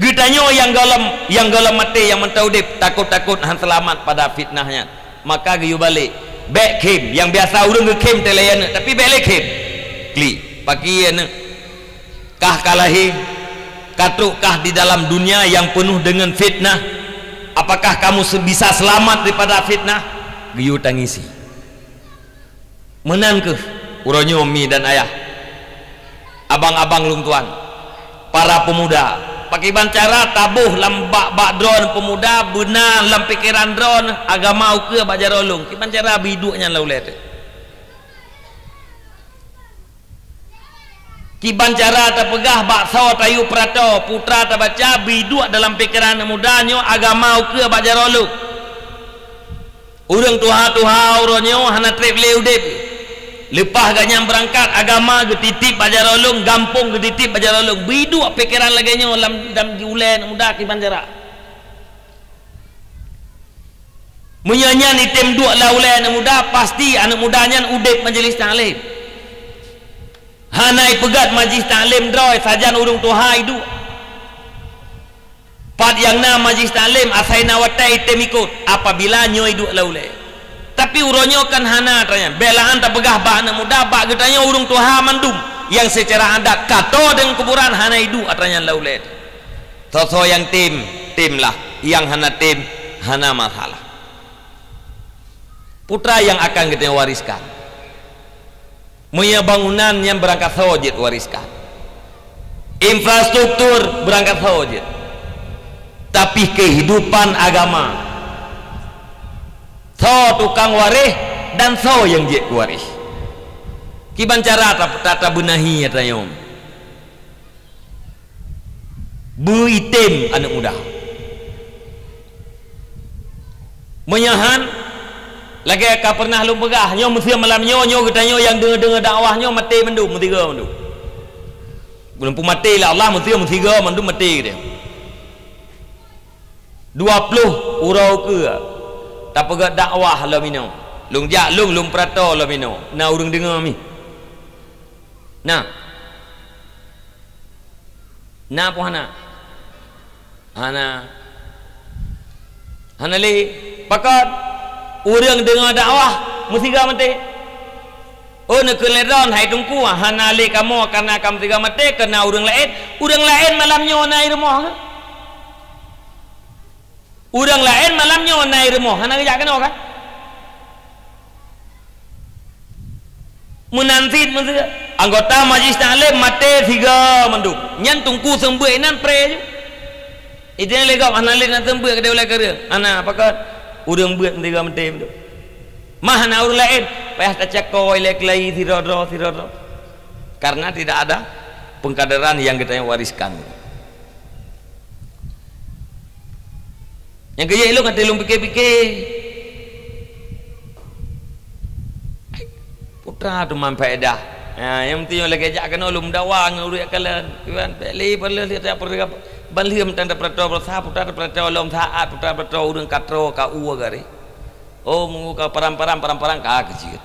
Geutanyoe nyang gohlom, nyang gohlom maté, nyang mantong udeb, takot-takot han seulamat pada fitnah nyan. Maka geuyue balek, bék khém. Nyang biasa ureuëng geukhém teuh lé aneuëk, tapi bék lé khém. Klik, pakri aneuëk. Kah ka lahé, ka trok kah di dalam dunia nyang peunoh deungon fitnah. Apakah kamu se-, bisa seulamat daripada fitnah? Geuyue tangisi. Meunan kheueh uroe nyoe mi dan ayah, abang-abang lôn tuan, para peumuda, pakiban cara taboh lam bak-bak droen peumuda beuna lam pikeran droen agama ukeue bak jaroe lôn, kiban cara biduek nyan lam ulée teuh. Kiban cara tapeugah bak soe tayue peurato, putra tabaca, biduek dalam pikeran aneuëk muda nyoe agama ukeue bak jaroe lôn. Ureuëng tuha-tuha uroe nyoe hana treb lé udeb. Leupah gobnyan beurangkat, agama geutitip bak jaroe lôn, gampông geutitip bak jaroe lôn. Biduek pikeran lagée nyoe lam, lam ulée aneuëk muda kiban cara. Meunyoe nyan item duek lam ulée aneuëk muda, pasti aneuëk muda nyan udeb majeulis taklim. Hana ipeugét majeulis taklim droe sajan ureuëng tuha iduek. Pat nyang na majeulis taklim asai na watée item ikot apabila nyoe iduek lam ulée. Tapi uroe nyoe kan hana atra nyan. Bék lé tapeugah bak aneuëk muda, bak geutanyoe ureuëng tuha mandum nyang seucara adat ka toe deungon kuburan hana iduek atra nyan lam ulée. Soe-soe nyang tem, temlah. Nyang hana tem, hana masalah. Putra nyang akan geutanyoe wariskan. Meunyoe bangunan nyan beurangkat soe jeuet wariskan. Infrastruktur beurangkat soe jeuet. Tapi keuhidupan agama, soe tukang waréh dan soe nyang jeuet waréh. Kiban cara ta-, ta-, tabeunahi ata nyoe. Beu item aneuëk muda. Meunyoe han, lagée ka peureunah lôn peugah, nyoe meuseu malam nyoe, nyoe geutanyoe nyang deungoe-deungoe dakwah nyoe maté mandum, meusigoe mandum. Belom peumaté lé Allah, meuseu meusigoe mandum maté geutanyoe. Dua ploh uroe keue tapeugét dakwah lom inoe. Lôn jak lôn, lôn peuratoe lom inoe. Na ureuëng deungoe mi? Na. Na peue hana? Hana. Hana lé. Pakon? Ureuëng deungoe dakwah meusigoe maté. Oh, neukheun lé droen, hai Teungku, hana lé kamoe kareuna ka meusigoe maté, keu na ureuëng laén. Ureuëng laén malam nyoe na i rumoh. Ureuëng laén malam nyoe na i rumoh, hana geujak keunoe kan? Meunan cit meuseu anggota majlis taklim maté sigoe mandum. Nyan Teungku seumeubeuet inan pré ju. Idéh lé gob hana lé na seumeubeuet keudéh ulée keureueng. Hana pakon? Ureuëng beuet sigoe maté mandum. Mah hana ureuëng laén, payah tacakôi lé keulayi sidroe-droe, sidroe-droe. Karena tidak ada pengkaderan yang geutanyoe wariskan. Nyang keujeuet ilôn até lôn pike-pike. Putra teuma faedah. Ha, nyang penting lagée jak keunoe lôn meudawa ngon ureuëng kalon. Kiban, bèk lé, bèk lé, lé, tak pernah, ban lheueh meutan tapeuratoe beurasa, putra tapeuratoe lom saát, putra tapeuratoe ureuëng ka troe, ka u gari. Oh, meungu ka parang-parang, parang-parang ka keujeuet.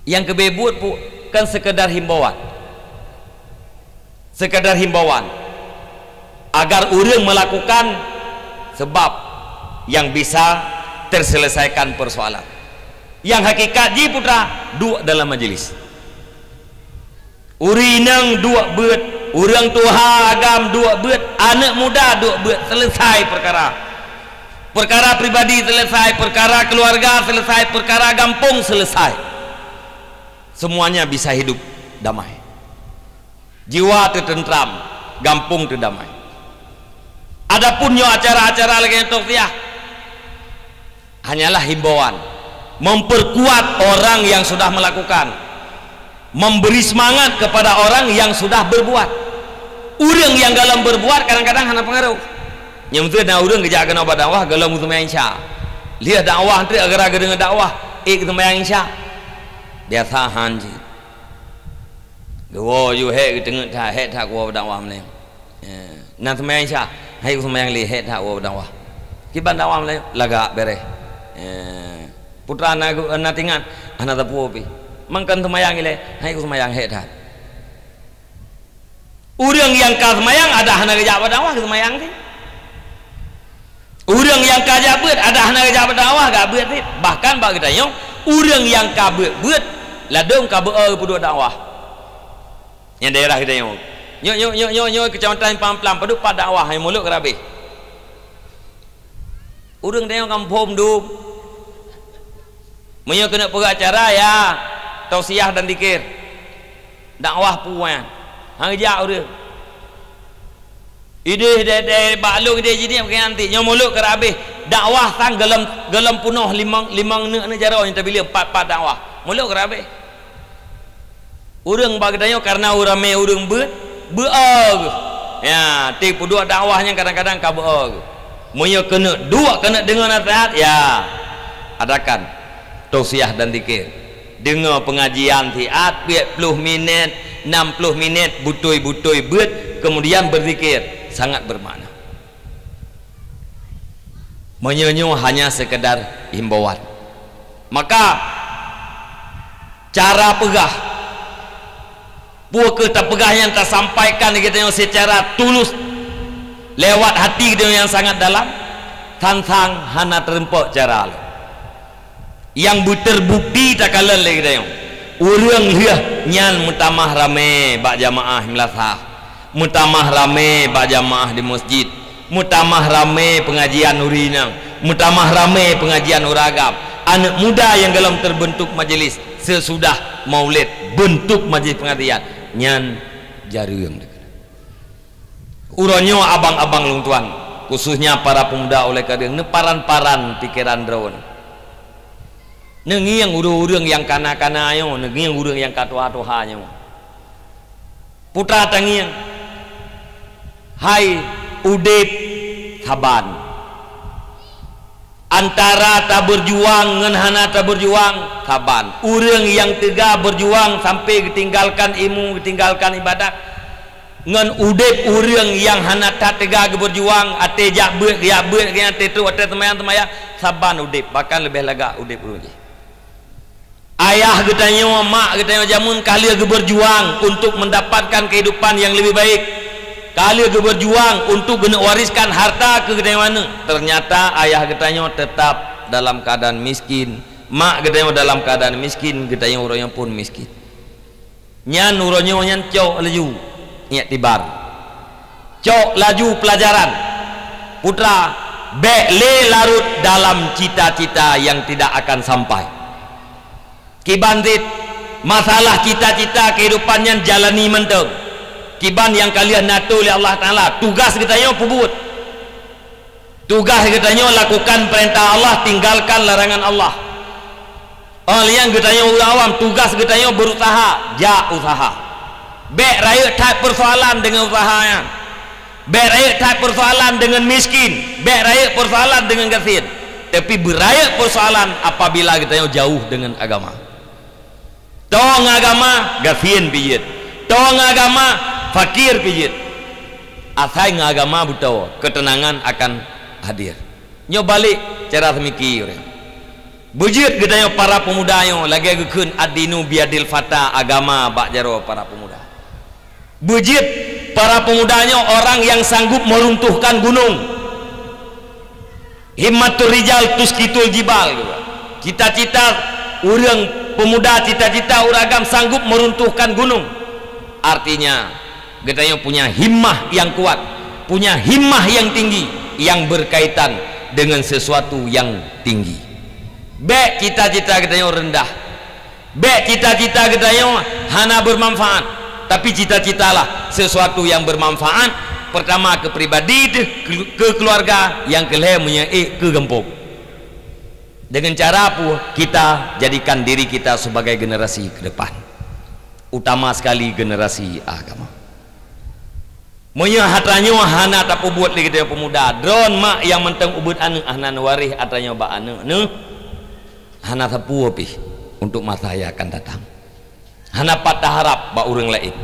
Nyang keubeh buet pu-, kan sekadar himbauan. Sekadar himbauan agar ureuëng melakukan sebab yang bisa terselesaikan persoalan. Yang hakikat jih putra duek dalam majlis. Ureuëng inong duek beuet, ureuëng tuha agam duek beuet, aneuëk muda duek beuet, selesai perkara. Perkara pribadi selesai, perkara keluarga selesai, perkara gampông selesai. Semuanya bisa hidup damai. Jiwa teuteunteram, gampông teudamai. Adapun nyoe acara-acara lagée nyoe tausiah, hanyalah himbauan, memperkuat orang yang sudah melakukan, memberi semangat kepada orang yang sudah berbuat. Ureuëng nyang gohlom berbuat kadang-kadang hana pengaruh. Nyang meuseu na ureuëng geujak keunoe bak dakwah gohlom geuseumayang Isya. Lheueh dakwah teuk gara geudeungoe dakwah, ék geuseumayang Isya. Biasa han cit. Geuwoe ju hék geuteungeut that, hék that geuwoe bak dakwah meuneng. Eh, na seumayang Isya, hai ku seumayang lé, hék that woe dakwah. Kiban dakwah mulai lagak bèrèh. Eh, putra na, na tingat, hana sapeue pih. Mangkon seumayang ilée, hai ku seumayang hék that. Ureuëng nyang ka seumayang adak hana geujak bak dakwah, seumayang cit. Ureuëng nyang ka jak beuet, adak hana geujak bak dakwah, ka beuet cit. Bahkan bak geutanyoe, ureuëng nyang ka beuet-beuet, ladôm ka beu-e geupeuduek dakwah. Nyang daerah geutanyoe. Nyoe, nyoe, nyoe, nyoe, nyoe keucamatan Simpang Amplam, padub pat dakwah, hai mulod keurabeh. Ureuëng tanyoe kampông dum. Meunyoe keuneuk peugah acara, ya, tausiah dan zikir. Dakwah puwan. Hana geujak ureuëng. Idéh deh, deh, bak lôn idéh jih nyoe, nyoe mulod keurabeh. Dakwah sang gohlom, gohlom peunoh limong, limong neuk-neuk jaroe nyang tabileueng pat-pat dakwah. Mulod keurabeh. Ureuëng bak geutanyoe kareuna ramé ureuëng beuet, beu-e geuh. Ya, teupeuduek dakwah nyan kadang-kadang ka beu-e geuh. Meunyoe keuneuk duek, keuneuk deungoe naseuhat, ya, adakan tausiah dan zikir. Deungoe peungajian siat, peuet ploh minét, nam ploh minét, beutôi-beutôi beuet, kemudian berzikir, sangat bermakna. Meunyoe nyoe hanya sekedar himbauan, maka cara peugah, peue keuh tapeugah nyang tasampaikan geutanyoe secara tulus lewat hati geutanyoe nyang sangat dalam, sang-sang hana teurumpok cara lom. Nyang beuterbukti takalon lé geutanyoe, ureuëng lheueh nyan meutamah ramé bak jamaah meulasah, meutamah ramé bak jamaah di meuseujid, meutamah ramé peungajian ureuëng inong, meutamah ramé peungajian ureuëng agam, Aneuk muda nyang golom teubeuntuk majelis seusudah Maulid, beuntuk majelis peungajian, nyan jareueng. Uroe nyoe abang-abang lôn tuan, khususnya para pemuda ulée ka deueng, neuparan-paran pikeran droeneuh. Neungieng ureuëng-ureuëng nyang kana-kana nyoe, neungieng ureuëng nyang ka tuha-tuha nyoe. Putra tangieng, hai udeb saban. Antara tabeujuang ngon hana tabeujuang, saban. Ureuëng nyang teuga beujuang sampai geutinggalkan ilmu, geutinggalkan ibadat, ngon udeb ureuëng nyang hana that teuga geubeujuang, até jak beuet, jak beuet, até trok, até seumayang, seumayang, saban udeb, bahkan leubeh lagak udeb ureuëng jih. Ayah geutanyoe, mak geutanyoe jameun ka lheueh geubeujuang untuk mendapatkan kehidupan yang lebih baik. Ka lheueh geubeujuang untuk geuneuk wariskan harta keu geutanyoe aneuk. Ternyata ayah geutanyoe tetap dalam keadaan miskin, mak geutanyoe dalam keadaan miskin, geutanyoe uroe nyoe pun miskin. Nyan uroe nyoe nyan cok laju iktibar. Cok laju pelajaran. Putra, bék lé larot dalam cita-cita yang tidak akan sampai. Kiban cit, masalah cita-cita kehidupan nyan jalani mantong. Kiban nyang ka lheueh na tuléh lé Allah Taala, tugas geutanyoe peubuet. Tugas geutanyoe lakukan peurintah Allah, tinggalkan larangan Allah. Óh lheueh nyan geutanyoe ureuëng awam, tugas geutanyoe berusaha, jak usaha. Bék rayeuk that peursoalan deungon usaha nyan. Bék rayeuk that peursoalan deungon miskin, bék rayeuk peursoalan deungon gasien. Tapi beurayeuk peursoalan apabila geutanyoe jauh deungon agama. Toe ngon agama, gasien pih jeuet. Toe ngon agama, fakir pih jeuet. Asai ngon agama beutôi, keuteunangan akan hadir. Nyoe balek cara seumiki ureuëng. Beujeuet geutanyoe para peumuda nyoe lagée geukheun ad-dinu biyadil fata, agama bak jaroe para peumuda. Beujeuet para peumuda nyoe orang yang sanggup meruntuhkan gunung. Himmatur rijal tuskitul jibal. Cita-cita ureuëng peumuda, cita-cita ureuëng agam sanggup meruntuhkan gunung. Artinya, geutanyoe punya himmah yang kuat, punya himmah yang tinggi, yang berkaitan dengan sesuatu yang tinggi. Bék cita-cita geutanyoe rendah. Bék cita-cita geutanyoe hana bermanfaat, tapi cita-citalah sesuatu yang bermanfaat, pertama keu pribadi teuh, keu, keu keluarga, nyang keu lhée meunyoe ék keu gampông. Dengan cara peue? Kita jadikan diri kita sebagai generasi ke depan, utama sekali generasi agama. Meunyoe atra nyoe hana tapeubuet lé geutanyoe peumuda, droeneuh mak nyang mantong ubit aneuk hana neuwaréh atra nyoe bak aneuk neuh, hana sapeue pih untuk masa yang akan datang. Hana pat taharab bak ureuëng laén.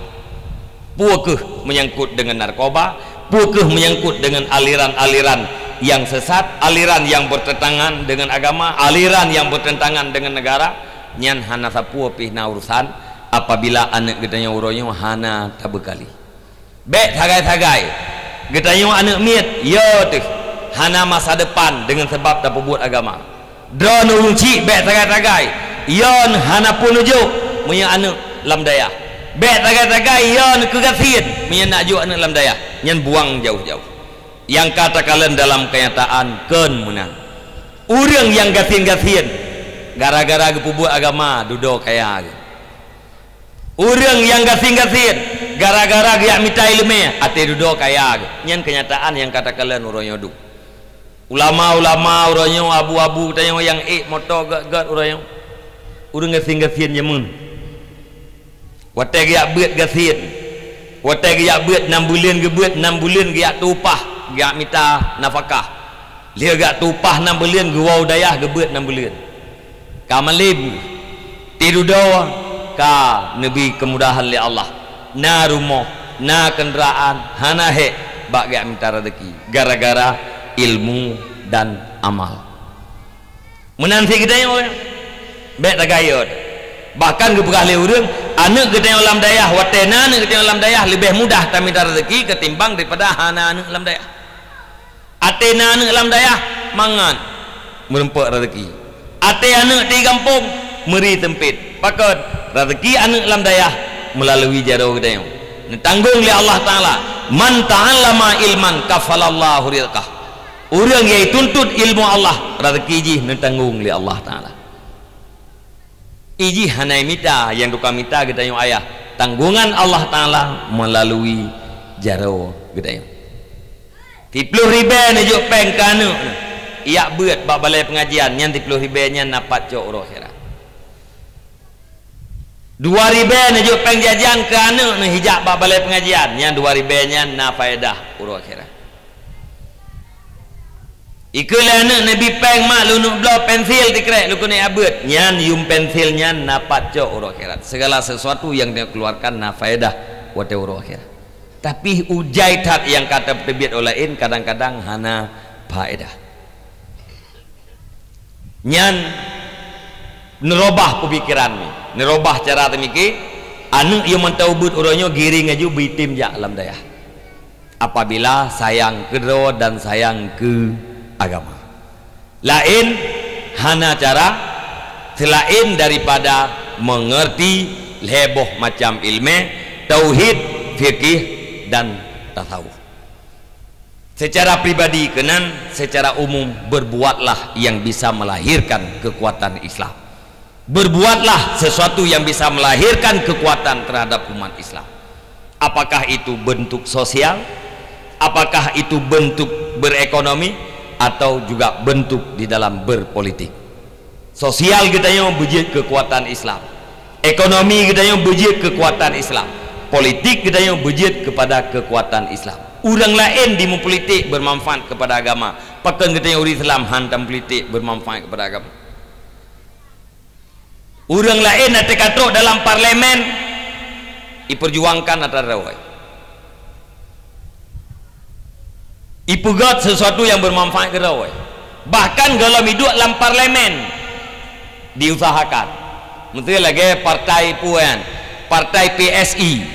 Peue kheueh menyangkut dengan narkoba, peue kheueh menyangkut dengan aliran-aliran yang sesat, aliran yang bertentangan dengan agama, aliran yang bertentangan dengan negara, nyan hana sapeue pih na urusan apabila aneuk geutanyoe uroe nyoe hana tabeukali. Bék sagai-sagai geutanyoe aneuk miet, yo teuh, hana masa depan deungon sabab tapeubuet agama. Droeneuh ureuëng chik bék sagai-sagai, yo hana peue neujok meunyoe aneuk lam dayah. Bék sagai-sagai yo keu gasien meunyoe nak jok aneuk lam dayah, nyan buang jauh-jauh. Nyang ka takalon dalam keunyataan kon meunan. Ureuëng nyang gasien-gasien gara-gara geupeubuet agama dudoe kaya geuh. Ureuëng nyang gasien-gasien gara-gara geujak mita iéleumé, até dudoe kaya geuh. Nyan keunyataan nyang ka takalon uroe nyoe dum. Ulama-ulama uroe nyoe, abu-abu tanyoe nyang ék moto gét-gét uroe nyoe, ureuëng gasien-gasien jameun. Watée geujak beuet gasien, watée geujak beuet nam buleuen geubeuet, nam buleuen geujak teu upah, geujak mita nafakah. Lheueh geujak teu upah nam buleuen geuwoe u dayah geubeuet nam buleuen. Ka malém, tidudoe ka neubri keumudahan lé Allah. Na rumoh, na keundaraan, hana hék bak geujak mita raseuki gara-gara ilmu dan amal. Meunan cit geutanyoe, bék tagayot. Bahkan geupeugah lé ureuëng, aneuk geutanyoe lam dayah, watée na aneuk geutanyoe lam dayah leubeh mudah tamita raseuki keutimbang daripada hana aneuk lam dayah. Até na aneuk lam dayah, mangat meurumpok raseuki. Até aneuk di gampông, meuri seumpét. Pakon? Raseuki aneuk lam dayah meulalui jaroe geutanyoe. Neutanggong lé Allah Taala, "Man ta'allama ilman kafalallahu rizqah." Ureuëng nyang tuntot ilmu Allah, raseuki jih neutanggong lé Allah Taala. Ijih hana mita, nyang tukang mita geutanyoe ayah. Tanggungan Allah Taala melalui jaroe geutanyoe. Siploh ribèe neujok péng keu aneuk neuh, ijak beuet bak balai peungajian, nyan siploh ribèe nyan na pat cok uroe akhirat. Dua ribèe neujok péng jajan keu aneuk neuh, ijak bak balai peungajian, nyan dua ribèe nyan na faedah uroe akhirat. Ikeue lé aneuk neubi péng, "Mak, lôn neuk bloe pensil sikrek, lôn keuneuk beuet." Nyan yum pensil nyan na pat cok uroe akhirat. Segala sesuatu nyang neukeuluarkan na faedah watèe uroe akhirat. Tapi ujai that nyang ka teupeubiet ulèe laén kadang-kadang hana faedah. Nyan neurubah peupikiran mi, neurubah cara teumiki. Aneuk nyang mantong beuet uroe nyoe giring aju beuitem jak lam dayah. Apabila sayang keu droe dan sayang keu agama. Laén hana cara seulaén daripada meungeurti lhèe boh macam ileumèe, tauhid, fikih, dan tasawuf. Secara pribadi keunan, secara umum, berbuatlah yang bisa melahirkan kekuatan Islam. Berbuatlah sesuatu yang bisa melahirkan kekuatan terhadap umat Islam. Apakah itu bentuk sosial? Apakah itu bentuk berekonomi? Atau juga bentuk di dalam berpolitik? Sosial geutanyoe beujeuet keukuatan Islam. Ekonomi geutanyoe beujeuet keukuatan Islam. Politik geutanyoe beujeuet keupada keukuatan Islam. Ureuëng laén di meupolitik bermanfaat keupada agama. Pakon geutanyoe ureuëng Islam han tameupolitik bermanfaat keupada agama? Ureuëng laén na teuka trok dalam parlemen, iperjuangkan atra droe. Ipeugét sesuatu nyang bermanfaat keu droe. Bahkan gohlom iduek lam parlemen diusahakan. Miseu lagée partai peue nyan, partai P S I.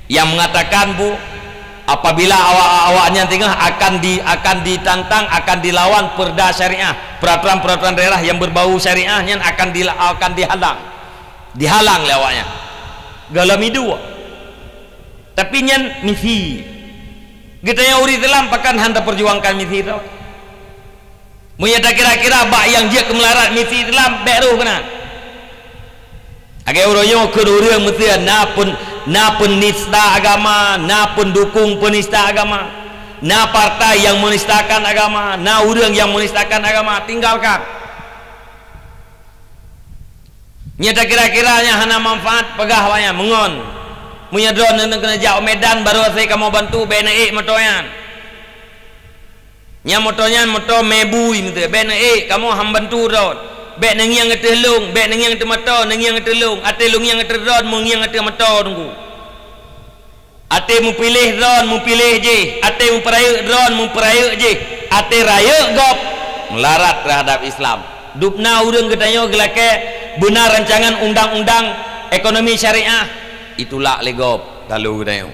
Yang mengatakan, bu, apabila awak, awak nyan teungoh akan di, akan ditantang, akan dilawan perda syariah, peraturan-peraturan daerah yang berbau syariah nyan akan di, akan dihalang. Dihalang lé awak nyan. Gohlom iduek. Tapi nyan misi. Geutanyoe ureuëng Islam pakon han taperjuangkan misi droe? Meunyoe takira-kira bak nyang jeuet keu meularat misi Islam, bék rôh keunan. Lagée uroe nyoe kheun ureuëng meuteuen na pen-, na penista agama, na pendukung penista agama, na partai nyang menistakan agama, na ureuëng nyang menistakan agama, tinggalkan. Nyan takira-kira nyan hana manfaat, peugah awak nyan meungon. Meunyoe droeneuh keuneuk jak u Medan, barô asai kamoe bantu, bék neuék moto nyan. Nyan moto nyan moto mé bui meuteuen, bék neuék, kamoe han bantu droe. Bék neungieng ateueh lông, bék neungieng ateueh moto, neungieng ateueh lông. Até lôn ngieng ateueh droe, meungieng ateueh moto teungku. Até meupiléh droe, meupiléh jih. Até meupeurayeuk droe, meupeurayeuk jih. Até rayeuk gob meularat teuhadap Islam. Dubna ureuëng geutanyoe geulakée beuna rancangan undang-undang ekonomi syariah, itulak lé gob, talo geutanyoe.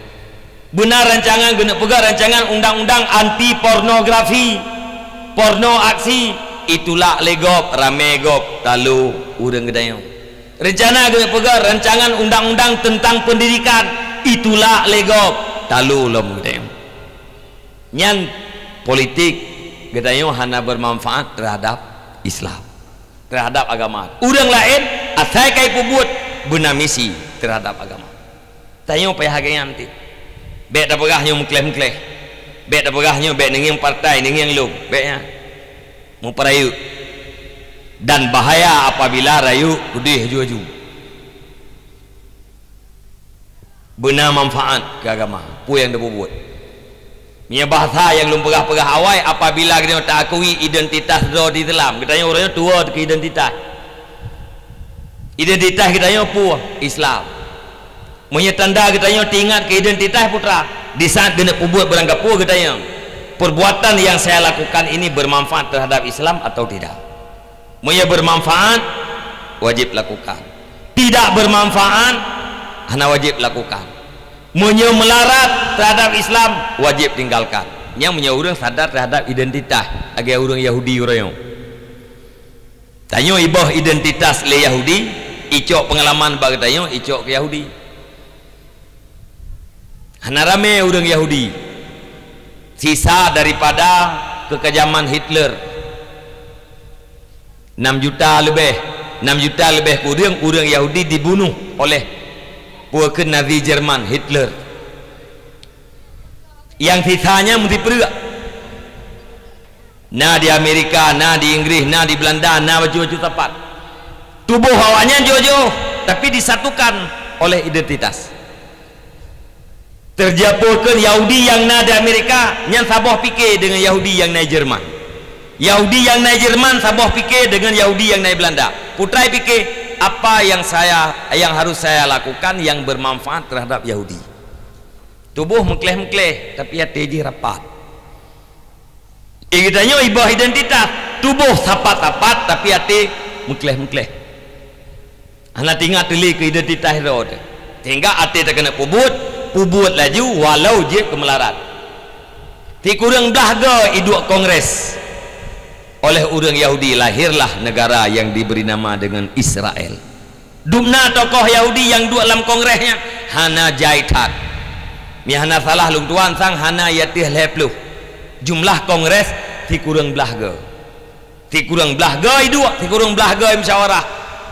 Beuna rancangan geuneuk peugah rancangan undang-undang anti pornografi, porno aksi, itulak lé gob, ramé gob, talo ureuëng geutanyoe. Rencana geuneuk peugah rancangan undang-undang teuntang peundidikan, itulak lé gob, talo lom geutanyoe. Nyan politik geutanyoe hana bermanfaat terhadap Islam, terhadap agama. Ureuëng laén asai ka ipeubuet beuna misi terhadap agama. Tanyoe payah lagée nyan cit. Bék tapeugah nyoe meukleh-meukleh. Bék tapeugah nyoe bék neungieng partai, neungieng lông. Bék nyan. Meupeurayeuk. Dan bahaya apabila rayeuk keudeh aju-aju. Beuna manfaat keu agama, peue nyang tapeubuet. Meunyoe bahasa nyang lôn peugah-peugah awai, apabila geutanyoe taakui identitas droe di Islam, geutanyoe uroe nyoe tuwoe keu identitas. Identitas geutanyoe peue? Islam. Meunyoe tanda geutanyoe teuingat keu identitas putra, di saat geuneuk peubuet barang gapeue geutanyoe, perbuatan yang saya lakukan ini bermanfaat terhadap Islam atau tidak? Meunyoe bermanfaat, wajib lakukan. Tidak bermanfaat, hana wajib lakukan. Meunyoe meularat terhadap Islam, wajib tinggalkan. Nyan meunyoe ureuëng sadar terhadap identitas, lagée ureuëng Yahudi uroe nyoe. Tanyoe iboh identitas lé Yahudi, icok peungalaman bak geutanyoe, icok keu Yahudi. Hana ramé ureuëng Yahudi. Sisa daripada keukejaman Hitler. Enam juta leubeh. Nam juta leubeh kureueng ureuëng Yahudi dibunuh oleh peue kheun Nazi Jerman, Hitler. Nyang sisanya meusipreuk. Na di Amerika, na di Inggris, na di Belanda, na bacut-bacut sapat. Tuboh awaknyan jiôh-jiôh, tapi disatukan oleh identitas. Teujapoe kheun Yahudi nyang na di Amerika, nyan saboh pike deungon Yahudi nyang na di Jerman. Yahudi nyang na di Jerman saboh pike deungon Yahudi nyang na di Belanda. Peue treuk pike, apa yang saya, yang harus saya lakukan yang bermanfaat terhadap Yahudi. Tuboh meukleh-meukleh, tapi até jih rapat. Eh, geutanyoe iboh identitas, tuboh sapat-sapat, tapi até meukleh-meukleh. Hana teuingat lé keu identitas droe teuh. Sehingga até takeuneuk peubuet, peubuet laju walau jeuet keu meularat. Sikureueng blah goe iduek kongres oleh ureuëng Yahudi, lahirlah negara yang diberi nama dengan Israel. Dum na tokoh Yahudi nyang duek lam kongres nyan, hana jai that. Meuhana salah lôn tuan sang hana i ateueh lhée ploh. Jumlah kongres sikureueng blah goe. Sikureueng blah goe iduek, sikureueng blah goe imusyawarah.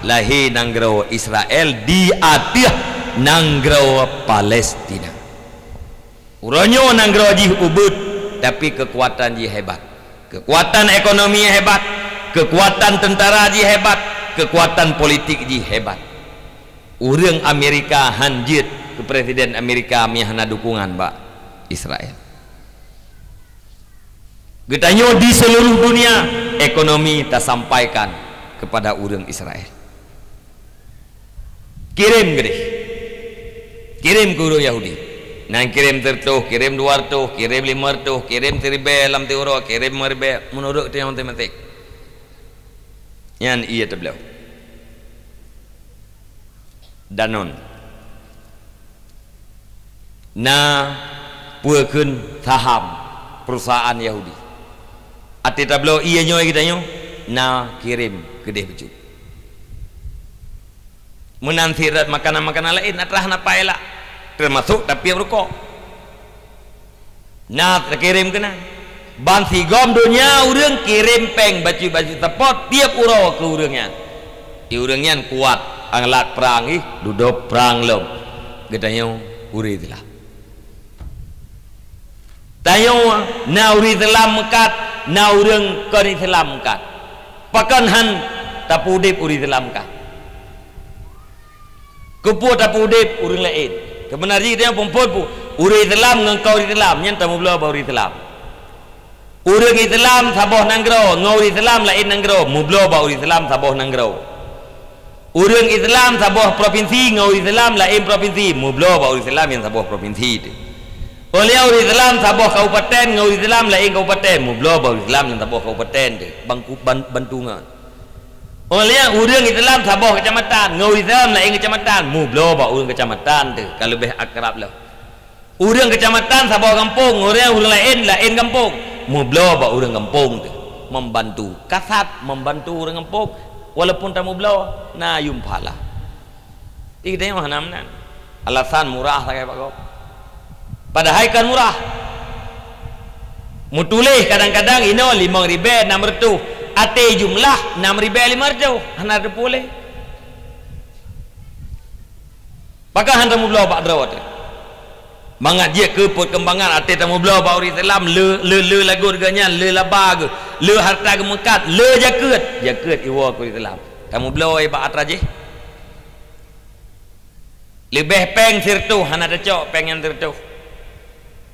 Lahé nanggroe Israel di ateueh nanggroe Palestina. Uroe nyoe nanggroe jih ubit, tapi keukuatan jih hebat. Keukuatan ekonomi hebat, keukuatan teuntara jih hebat, keukuatan politik jih hebat. Ureuëng Amerika han jeuet keu presiden Amerika meuhana dukungan bak Israel. Geutanyoe di seluruh dunia, ekonomi tasampaikan kepada ureuëng Israel. Kirém keudeh. Kirém keu ureuëng Yahudi. Nan kirém sireutoh, kirém dua reutôh, kirém limong reutôh, kirém siribée lam siuroe, kirém limong ribée meunurot teuh nyang maté-maté. Nyan ié tabloe. Danone. Na peue kheun saham perusahaan Yahudi. Até tabloe ié nyoe geutanyoe na kirém keudeh bacut. Meunan sirot makanan-makanan laén atra hana paih lak, teumasok tapiep rukok. Na takirém keunan. Ban sigom donya ureuëng kirém péng bacut-bacut seupôt tiep uroe keu ureuëng nyan. Di ureuëng nyan kuat, alat prang ih, dudoe prang lom. Geutanyoe ureuëng Islam. Tanyoe na ureuëng Islam meukat, na ureuëng kon Islam meukat. Pakon han tapeuudeb ureuëng Islam meukat? Keupeue tapeuudeb ureuëng laén? Seubeuna jih tanyoe phon-phon peue? Ureuëng Islam ngon kon ureuëng Islam, nyan tameubloe bak ureuëng Islam. Ureuëng Islam saboh nanggroe ngon ureuëng Islam laén nanggroe, meubloe bak ureuëng Islam saboh nanggroe. Ureuëng Islam saboh propinsi ngon ureuëng Islam laén propinsi, meubloe bak ureuëng Islam nyang saboh propinsi teuh. Óh lheueh ureuëng Islam saboh kabupaten ngon ureuëng Islam laén kabupaten, meubloe bak ureuëng Islam nyang saboh kabupaten teuh, bangku ban-, bantungan. Óh lheueh ureuëng Islam saboh keucamatan ngon ureuëng Islam laén keucamatan, meubloe bak ureuëng keucamatan teuh ka leubeh akrab lom. Ureuëng keucamatan saboh gampông, ureuëng, ureuëng laén, laén gampông, meubloe bak ureuëng gampông teuh, membantu. Kasat membantu ureuëng gampông, walaupun tameubloe na yuem pahala. Di geutanyoe hana meunan. Alasan murah sagai bak gob. Padahai kon murah. Meutuléh kadang-kadang inoe limong ribée nam reutôh, até jumlah nam ribée limong reutôh, hana teupeue lé. Pakon han tameubloe bak droe teuh? Mangat jeuet keu peukeumbangan até tameubloe bak ureuëng Islam, le, le, le lagot geuh nyan, le laba geuh, le hareuta geuh meukat, le jakeuet, jakeuet iwoe keu ureuëng Islam. Tameubloe bak atra jih. Leubeh péng sireutôh hana tacok péng nyan sireutôh.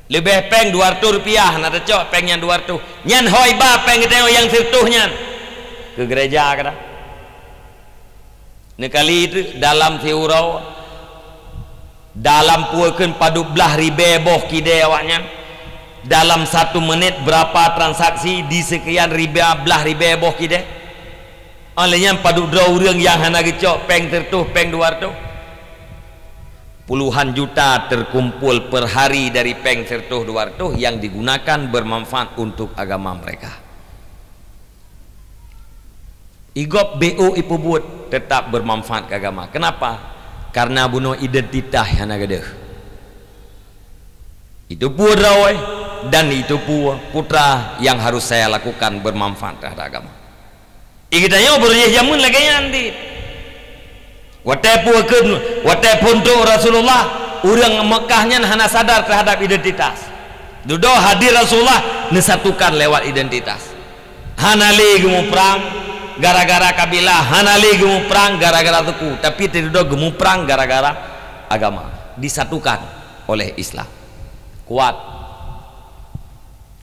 Leubeh péng dua reutôh rupiah hana tacok péng nyan dua reutôh. Nyan ho iba péng geutanyoe nyang sireutôh nyan keu geureja gata. Neukali teuk dalam siuroe, dalam peue kheun padub blaih ribée boh kidée awaknyan. Dalam satu menit berapa transaksi di sekian ribée, blaih ribée boh kidée? Óh lheueh nyan padub droe ureuëng nyang hana geucok péng sireutôh, péng dua reutôh. Puluhan juta terkumpul per hari dari péng sireutôh dua reutôh yang digunakan bermanfaat untuk agama mereka. Igob B O ipeubuet tetap bermanfaat keu agama. Kenapa? Karena bunoe identitas hana gadeuh. Itu peue droe dan itu peue putra yang harus saya lakukan bermanfaat terhadap agama. Di geutanyoe beureueh jameun lagée nyan dit. Watée peue kheun, watée phon trok Rasulullah, ureuëng Meukah nyan hana sadar terhadap identitas. Dudoe hadir Rasulullah neusatukan lewat identitas. Hana lé geumuprang gara-gara kabilah, hana lé geumuprang gara-gara suku, tapi teududoe geumuprang gara-gara agama. Disatukan oleh Islam. Kuat.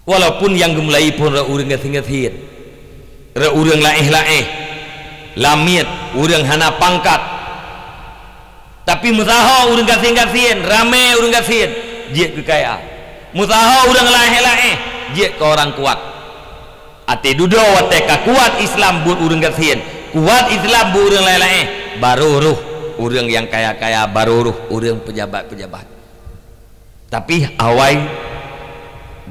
Walaupun nyang geumulai phon rot ureuëng gasien-gasien, rot ureuëng laéh-laéh, lamiet, ureuëng hana pangkat. Tapi meusaho ureuëng gasien-gasien, ramé ureuëng gasien, jeuet keu kaya. Meusaho ureuëng laéh-laéh, jeuet keu orang kuat. Até dudoe watée ka kuat Islam buet ureuëng gasien, kuat Islam buet ureuëng laéh-laéh, barô roh ureuëng nyang kaya-kaya, barô roh ureuëng peujabat-peujabat. Tapi awai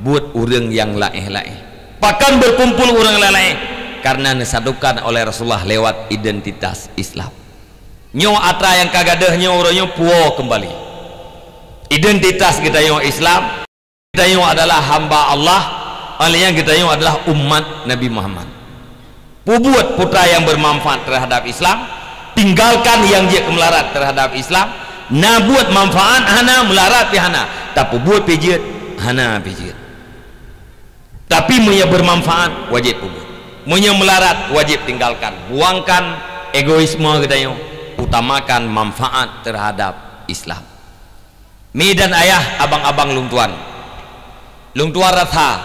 buet ureuëng nyang laéh-laéh. Pakon beukumpul ureuëng laéh-laéh? Karena neusatukan oleh Rasulullah lewat identitas Islam. Nyoe atra nyang ka gadôh nyoe uroe nyoe puwoe keumbali. Identitas geutanyoe Islam, geutanyoe adalah hamba Allah, óh lheueh nyan geutanyoe adalah umat Nabi Muhammad. Peubuet peue nyang bermanfaat terhadap Islam, tinggalkan nyang jeuet keu meularat terhadap Islam. Na buet manfaat hana, meularat pih hana, tapeubuet pih jeuet hana pih jeuet. Tapi meunyoe bermanfaat, wajéb peubuet. Meunyoe meularat, wajéb tinggalkan. Buangkan egoisme geutanyoe, utamakan manfaat terhadap Islam. Mi dan ayah, abang-abang lôn tuan, lôn tuan rasa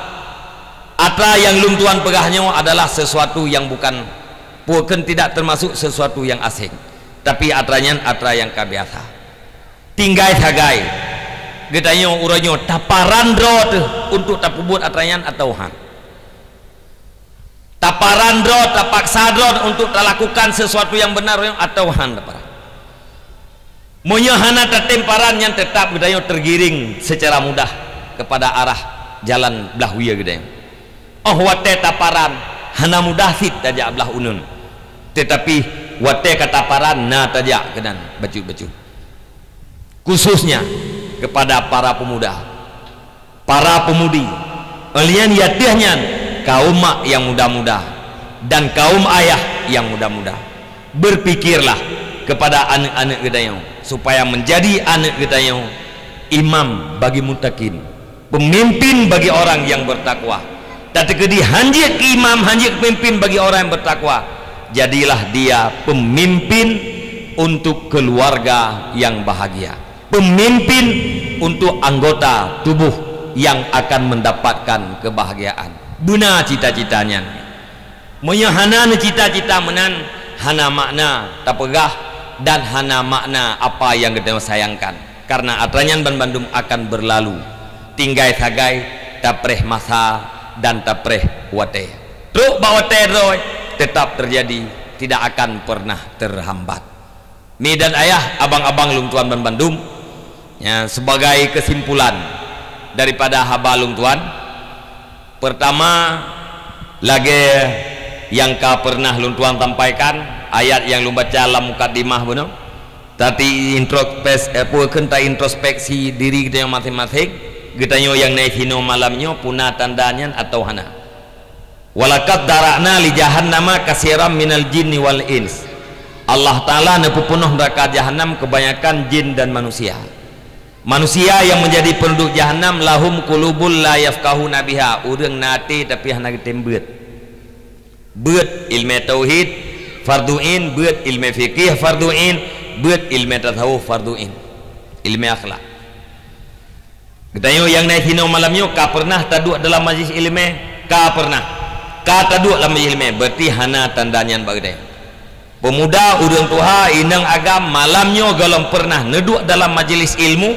atra nyang lôn tuan peugah nyoe adalah sesuatu nyang bukan, bukan tidak termasuk sesuatu nyang asing, tapi atra nyan atra nyang ka biasa. Tinggai sagai geutanyoe uroe nyoe taparan droe teuh untuk tapeubuet atra nyan atawa han. Taparan droe, tapaksa droe untuk talakukan sesuatu nyang benar atawa han taparan. Meunyoe hana tatem paran, nyan teutap geutanyoe teugiring seucara mudah keupada arah jalan blah wie geutanyoe. Óh watée taparan, hana mudah cit tajak blah uneun, teutapi watée ka taparan na tajak keunan bacut-bacut. Khususnya keupada para peumuda, para peumudi, óh lheueh nyan ateueh nyan kaum mak nyang muda-muda dan kaum ayah nyang muda-muda. Beupikirlah keupada aneuëk-aneuëk geutanyoe, supaya meunjadi aneuëk geutanyoe imam bagi muttaqin, peumimpin bagi orang nyang beutakwa. Tateukeudi hanjeuet keu imam, hanjeuet peumimpin bagi orang nyang beutakwa, jadilah dia peumimpin untuk keuluwarga nyang bahagia, peumimpin untuk anggota tuboh nyang akan meundapatkan keubahgiaan. Beuna cita-cita nyan. Meunyoe hana neucita-cita meunan, hana makna tapeugah dan hana makna apa nyang geutanyoe sayangkan, kareuna atra nyan banmandum akan beurlalu. Tinggai sagai tapreh masa dan tapreh watée. Trok bak watée droe, teutap teujadi, tidak akan peureunah teuhambat. Mi dan ayah, abang-abang lôn tuan banmandum, ya, sebagai keusimpulan daripada haba lôn tuan, peurtama, lagée nyang ka peureunah lôn tuan sampaikan, ayat nyang lôn baca lam mukadimah bunoe, tati introspes-, eh, peue kheun ta introspeksi diri geutanyoe maséng-maséng, geutanyoe nyang na sinoe malam nyoe peue na tanda nyan atawa hana. "Walaqad dzara'na li jahannama katsiran minal jinni wal ins." Allah Taala neupeupeunoh neuraka Jahannam keubanyakan jin dan manusia. Manusia nyang meunjadi peunduduek Jahannam, "lahum qulubul la yafqahuna biha", ureuëng na até tapi hana geutem beuet. Beuet ilmée tauhid fardhu ain, beuet ilmée fikih fardhu ain, beuet ilmée tasawuf fardhu ain, ilmée akhlak. Geutanyoe nyang na sinoe malam nyoe ka peureunah taduek dalam majlis ileumé? Ka peureunah. Ka taduek lam majlis ileumé, berarti hana tanda nyan bak geutanyoe. Peumuda, ureuëng tuha, inong agam, malam nyoe gohlom peureunah neuduek dalam majlis ilmu,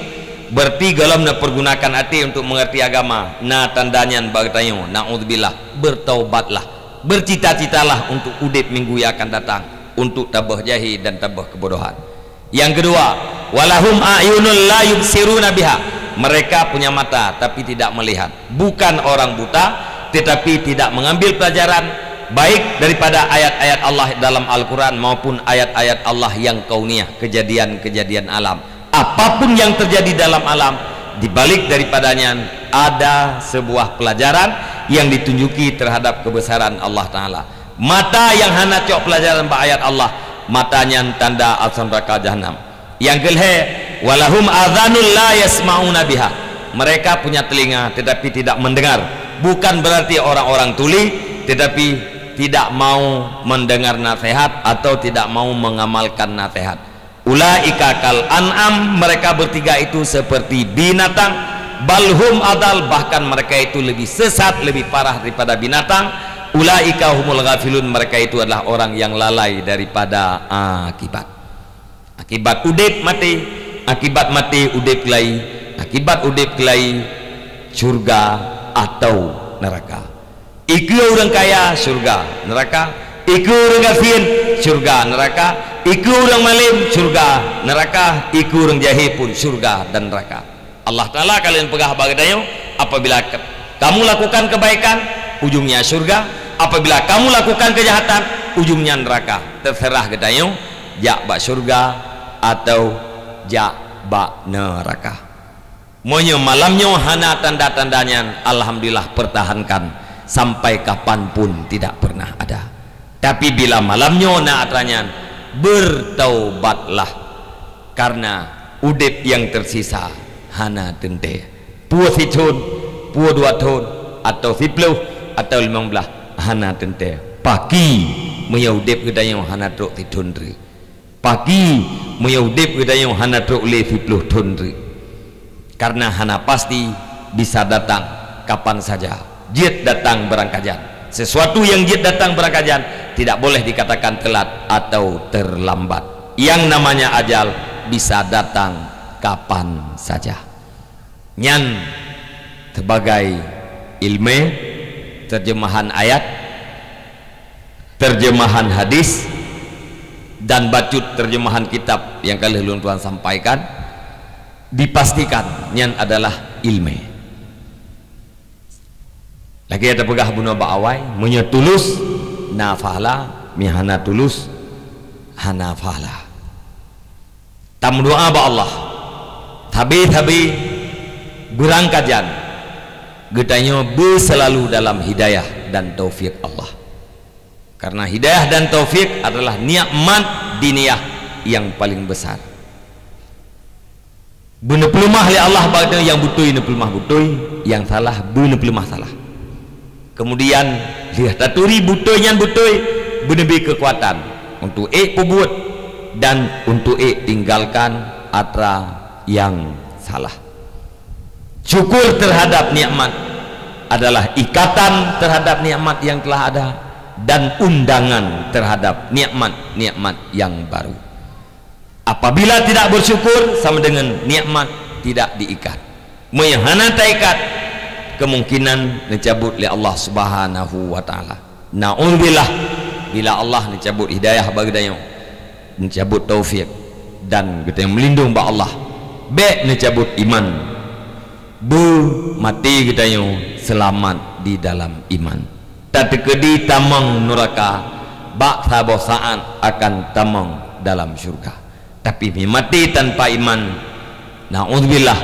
berarti gohlom neupeugunakan até untuk meungeurti agama. Na tanda nyan bak geutanyoe. Naudzubillah. Beutaubatlah. Beucita-citalah untuk udeb minggu nyang akan datang, untuk tabeuh jahé dan tabeuh keubodohan. Nyang keudua, "Walahum a'yunun la yubsiruna biha." Mereka punya mata, tapi tidak melihat. Bukan orang buta, tetapi tidak mengambil pelajaran, baik daripada ayat-ayat Allah dalam Al-Quran maupun ayat-ayat Allah yang kauniyah, kejadian-kejadian alam. Apapun yang terjadi dalam alam, di balik daripadanya ada sebuah pelajaran yang ditunjuki terhadap kebesaran Allah Ta'ala. Mata nyang hana cok peulajaran bak ayat Allah, mata nyan tanda asoe neuraka jahanam. Nyang keulhèe, "Walahum adhanul la yasma'una biha." Mereka punya telinga tetapi tidak mendengar. Bukan berarti orang-orang tuli, tetapi tidak mau mendengar nasihat atau tidak mau mengamalkan nasihat. "Ulaika kal an'am," mereka bertiga itu seperti binatang, "bal hum adal," bahkan mereka itu lebih sesat, lebih parah daripada binatang, "ulaika humul ghafilun," mereka itu adalah orang yang lalai daripada akibat. Akibat udép maté, akibat maté udép keulai, akibat udép keulai syurga atau neuraka. Ikeue ureuëng kaya, syurga, neuraka. Ikeue ureuëng gasien, syurga, neuraka. Ikeue ureuëng malém, syurga, neuraka. Ikeue ureuëng jahé pun syurga dan neuraka. Allah Taala ka lheueh peugah bak geutanyoe, apabila ke-, kamu lakukan kebaikan, ujungnya syurga. Apabila kamu lakukan kejahatan, ujungnya neuraka. Teuseurah geutanyoe jak bak syurga atau jak bak neuraka. Meunyoe malam nyoe hana tanda-tanda nyan, alhamdulillah, pertahankan sampai kapan pun tidak pernah ada. Tapi bila malam nyoe na atra nyan, bertaubatlah, karena udép nyang tersisa hana teuntée. Peue sithon, peue dua thon, atau siploh, atau limong blaih, hana teuntée. Paki meunyoe udép geutanyoe hana trok sithon treuk. Paki meunyoe udép geutanyoe hana trok lé siploh thon treuk. Karena hana pasti, bisa datang kapan saja. Jeuet datang beurangkajan. Sesuatu yang jeuet datang beurangkajan tidak boleh dikatakan telat atau terlambat. Yang namanya ajal bisa datang kapan saja. Nyan sebagai ilmu terjemahan ayat, terjemahan hadis, dan bacut terjemahan kitab nyang ka lheueh lôn tuan sampaikan, dipastikan nyan adalah ilmu. Lagée tapeugah bunoe bak awai, meunyoe tulus, na pahala, meunyoe hana tulus, hana pahala. Tameudoá bak Allah, sabe-sabe beurangkajan geutanyoe beuseulalu dalam hidayah dan taufik Allah. Karena hidayah dan taufik adalah nikmat diniyah yang paling besar. Beuneupeulumah lé Allah bak geutanyoe, nyang beutôi neupeuleumah beutôi, nyang salah beuneupeulumah salah. Kemudian, lheueh taturi beutôi nyan beutôi, beuneubri keukuatan untuk ék peubuet dan untuk ék tinggalkan atra nyang salah. Syukur terhadap nikmat adalah ikatan terhadap nikmat yang telah ada dan undangan terhadap nikmat-nikmat yang baru. Apabila tidak bersyukur, sama dengan nikmat tidak diikat. Meunyoe hana taikat, kemungkinan neucabut lé Allah Subhanahu wa Taala. Naudzubillah, bila Allah neucabut hidayah bak geutanyoe, neucabut taufik, dan geutanyoe meulindong bak Allah, bék neucabut iman. Beumaté geutanyoe seulamat di dalam iman. Tateukeudi tamong nuraka, bak saboh saát akan tamong dalam syurga. Tapi meumaté tanpa iman, naudzubillah,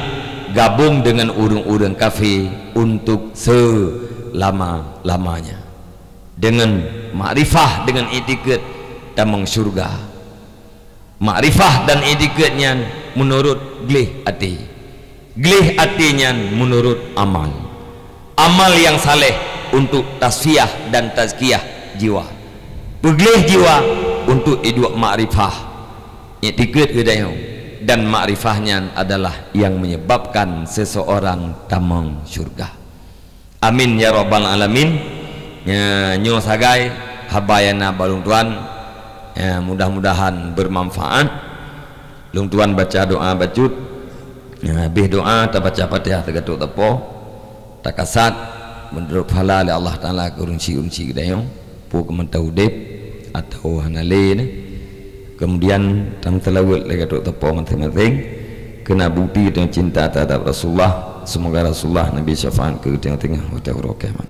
gabong deungon ureuëng-ureuëng kafé untuk seulama-lamanya. Deungon makrifah, deungon iktikeuet tamong syurga. Makrifah dan iktikeuet nyan meunurot gleh até. Gleh até nyan meunurot amal. Amal nyang saleh untuk tasfiyah dan tazkiyah jiwa. Peugleh jiwa untuk iduek makrifah. Iktikeuet geutanyoe dan makrifah nyan adalah nyang menyebabkan seseorang tamong syurga. Amin ya rabbal alamin. Ya, nyoe sagai haba nyang na bak lôn tuan. Ya, mudah-mudahan bermanfaat. Lôn tuan baca doa bacut. Ya, habéh doa tabaca Fatihah tagatok tapo. Takasat meunurot pahala lé Allah Taala keu ureuëng syiek-ureuëng syiek geutanyoe. Peue keu mantong udép atawa hana lé nyan. Kemudian tameuseulaweuet lé tagatok tapo maséng-maséng. Keunan bukti geutanyoe cinta terhadap Rasulullah. Semoga Rasulullah Nabi syafaat keu geutanyoe teungoh watée uroe kiamat.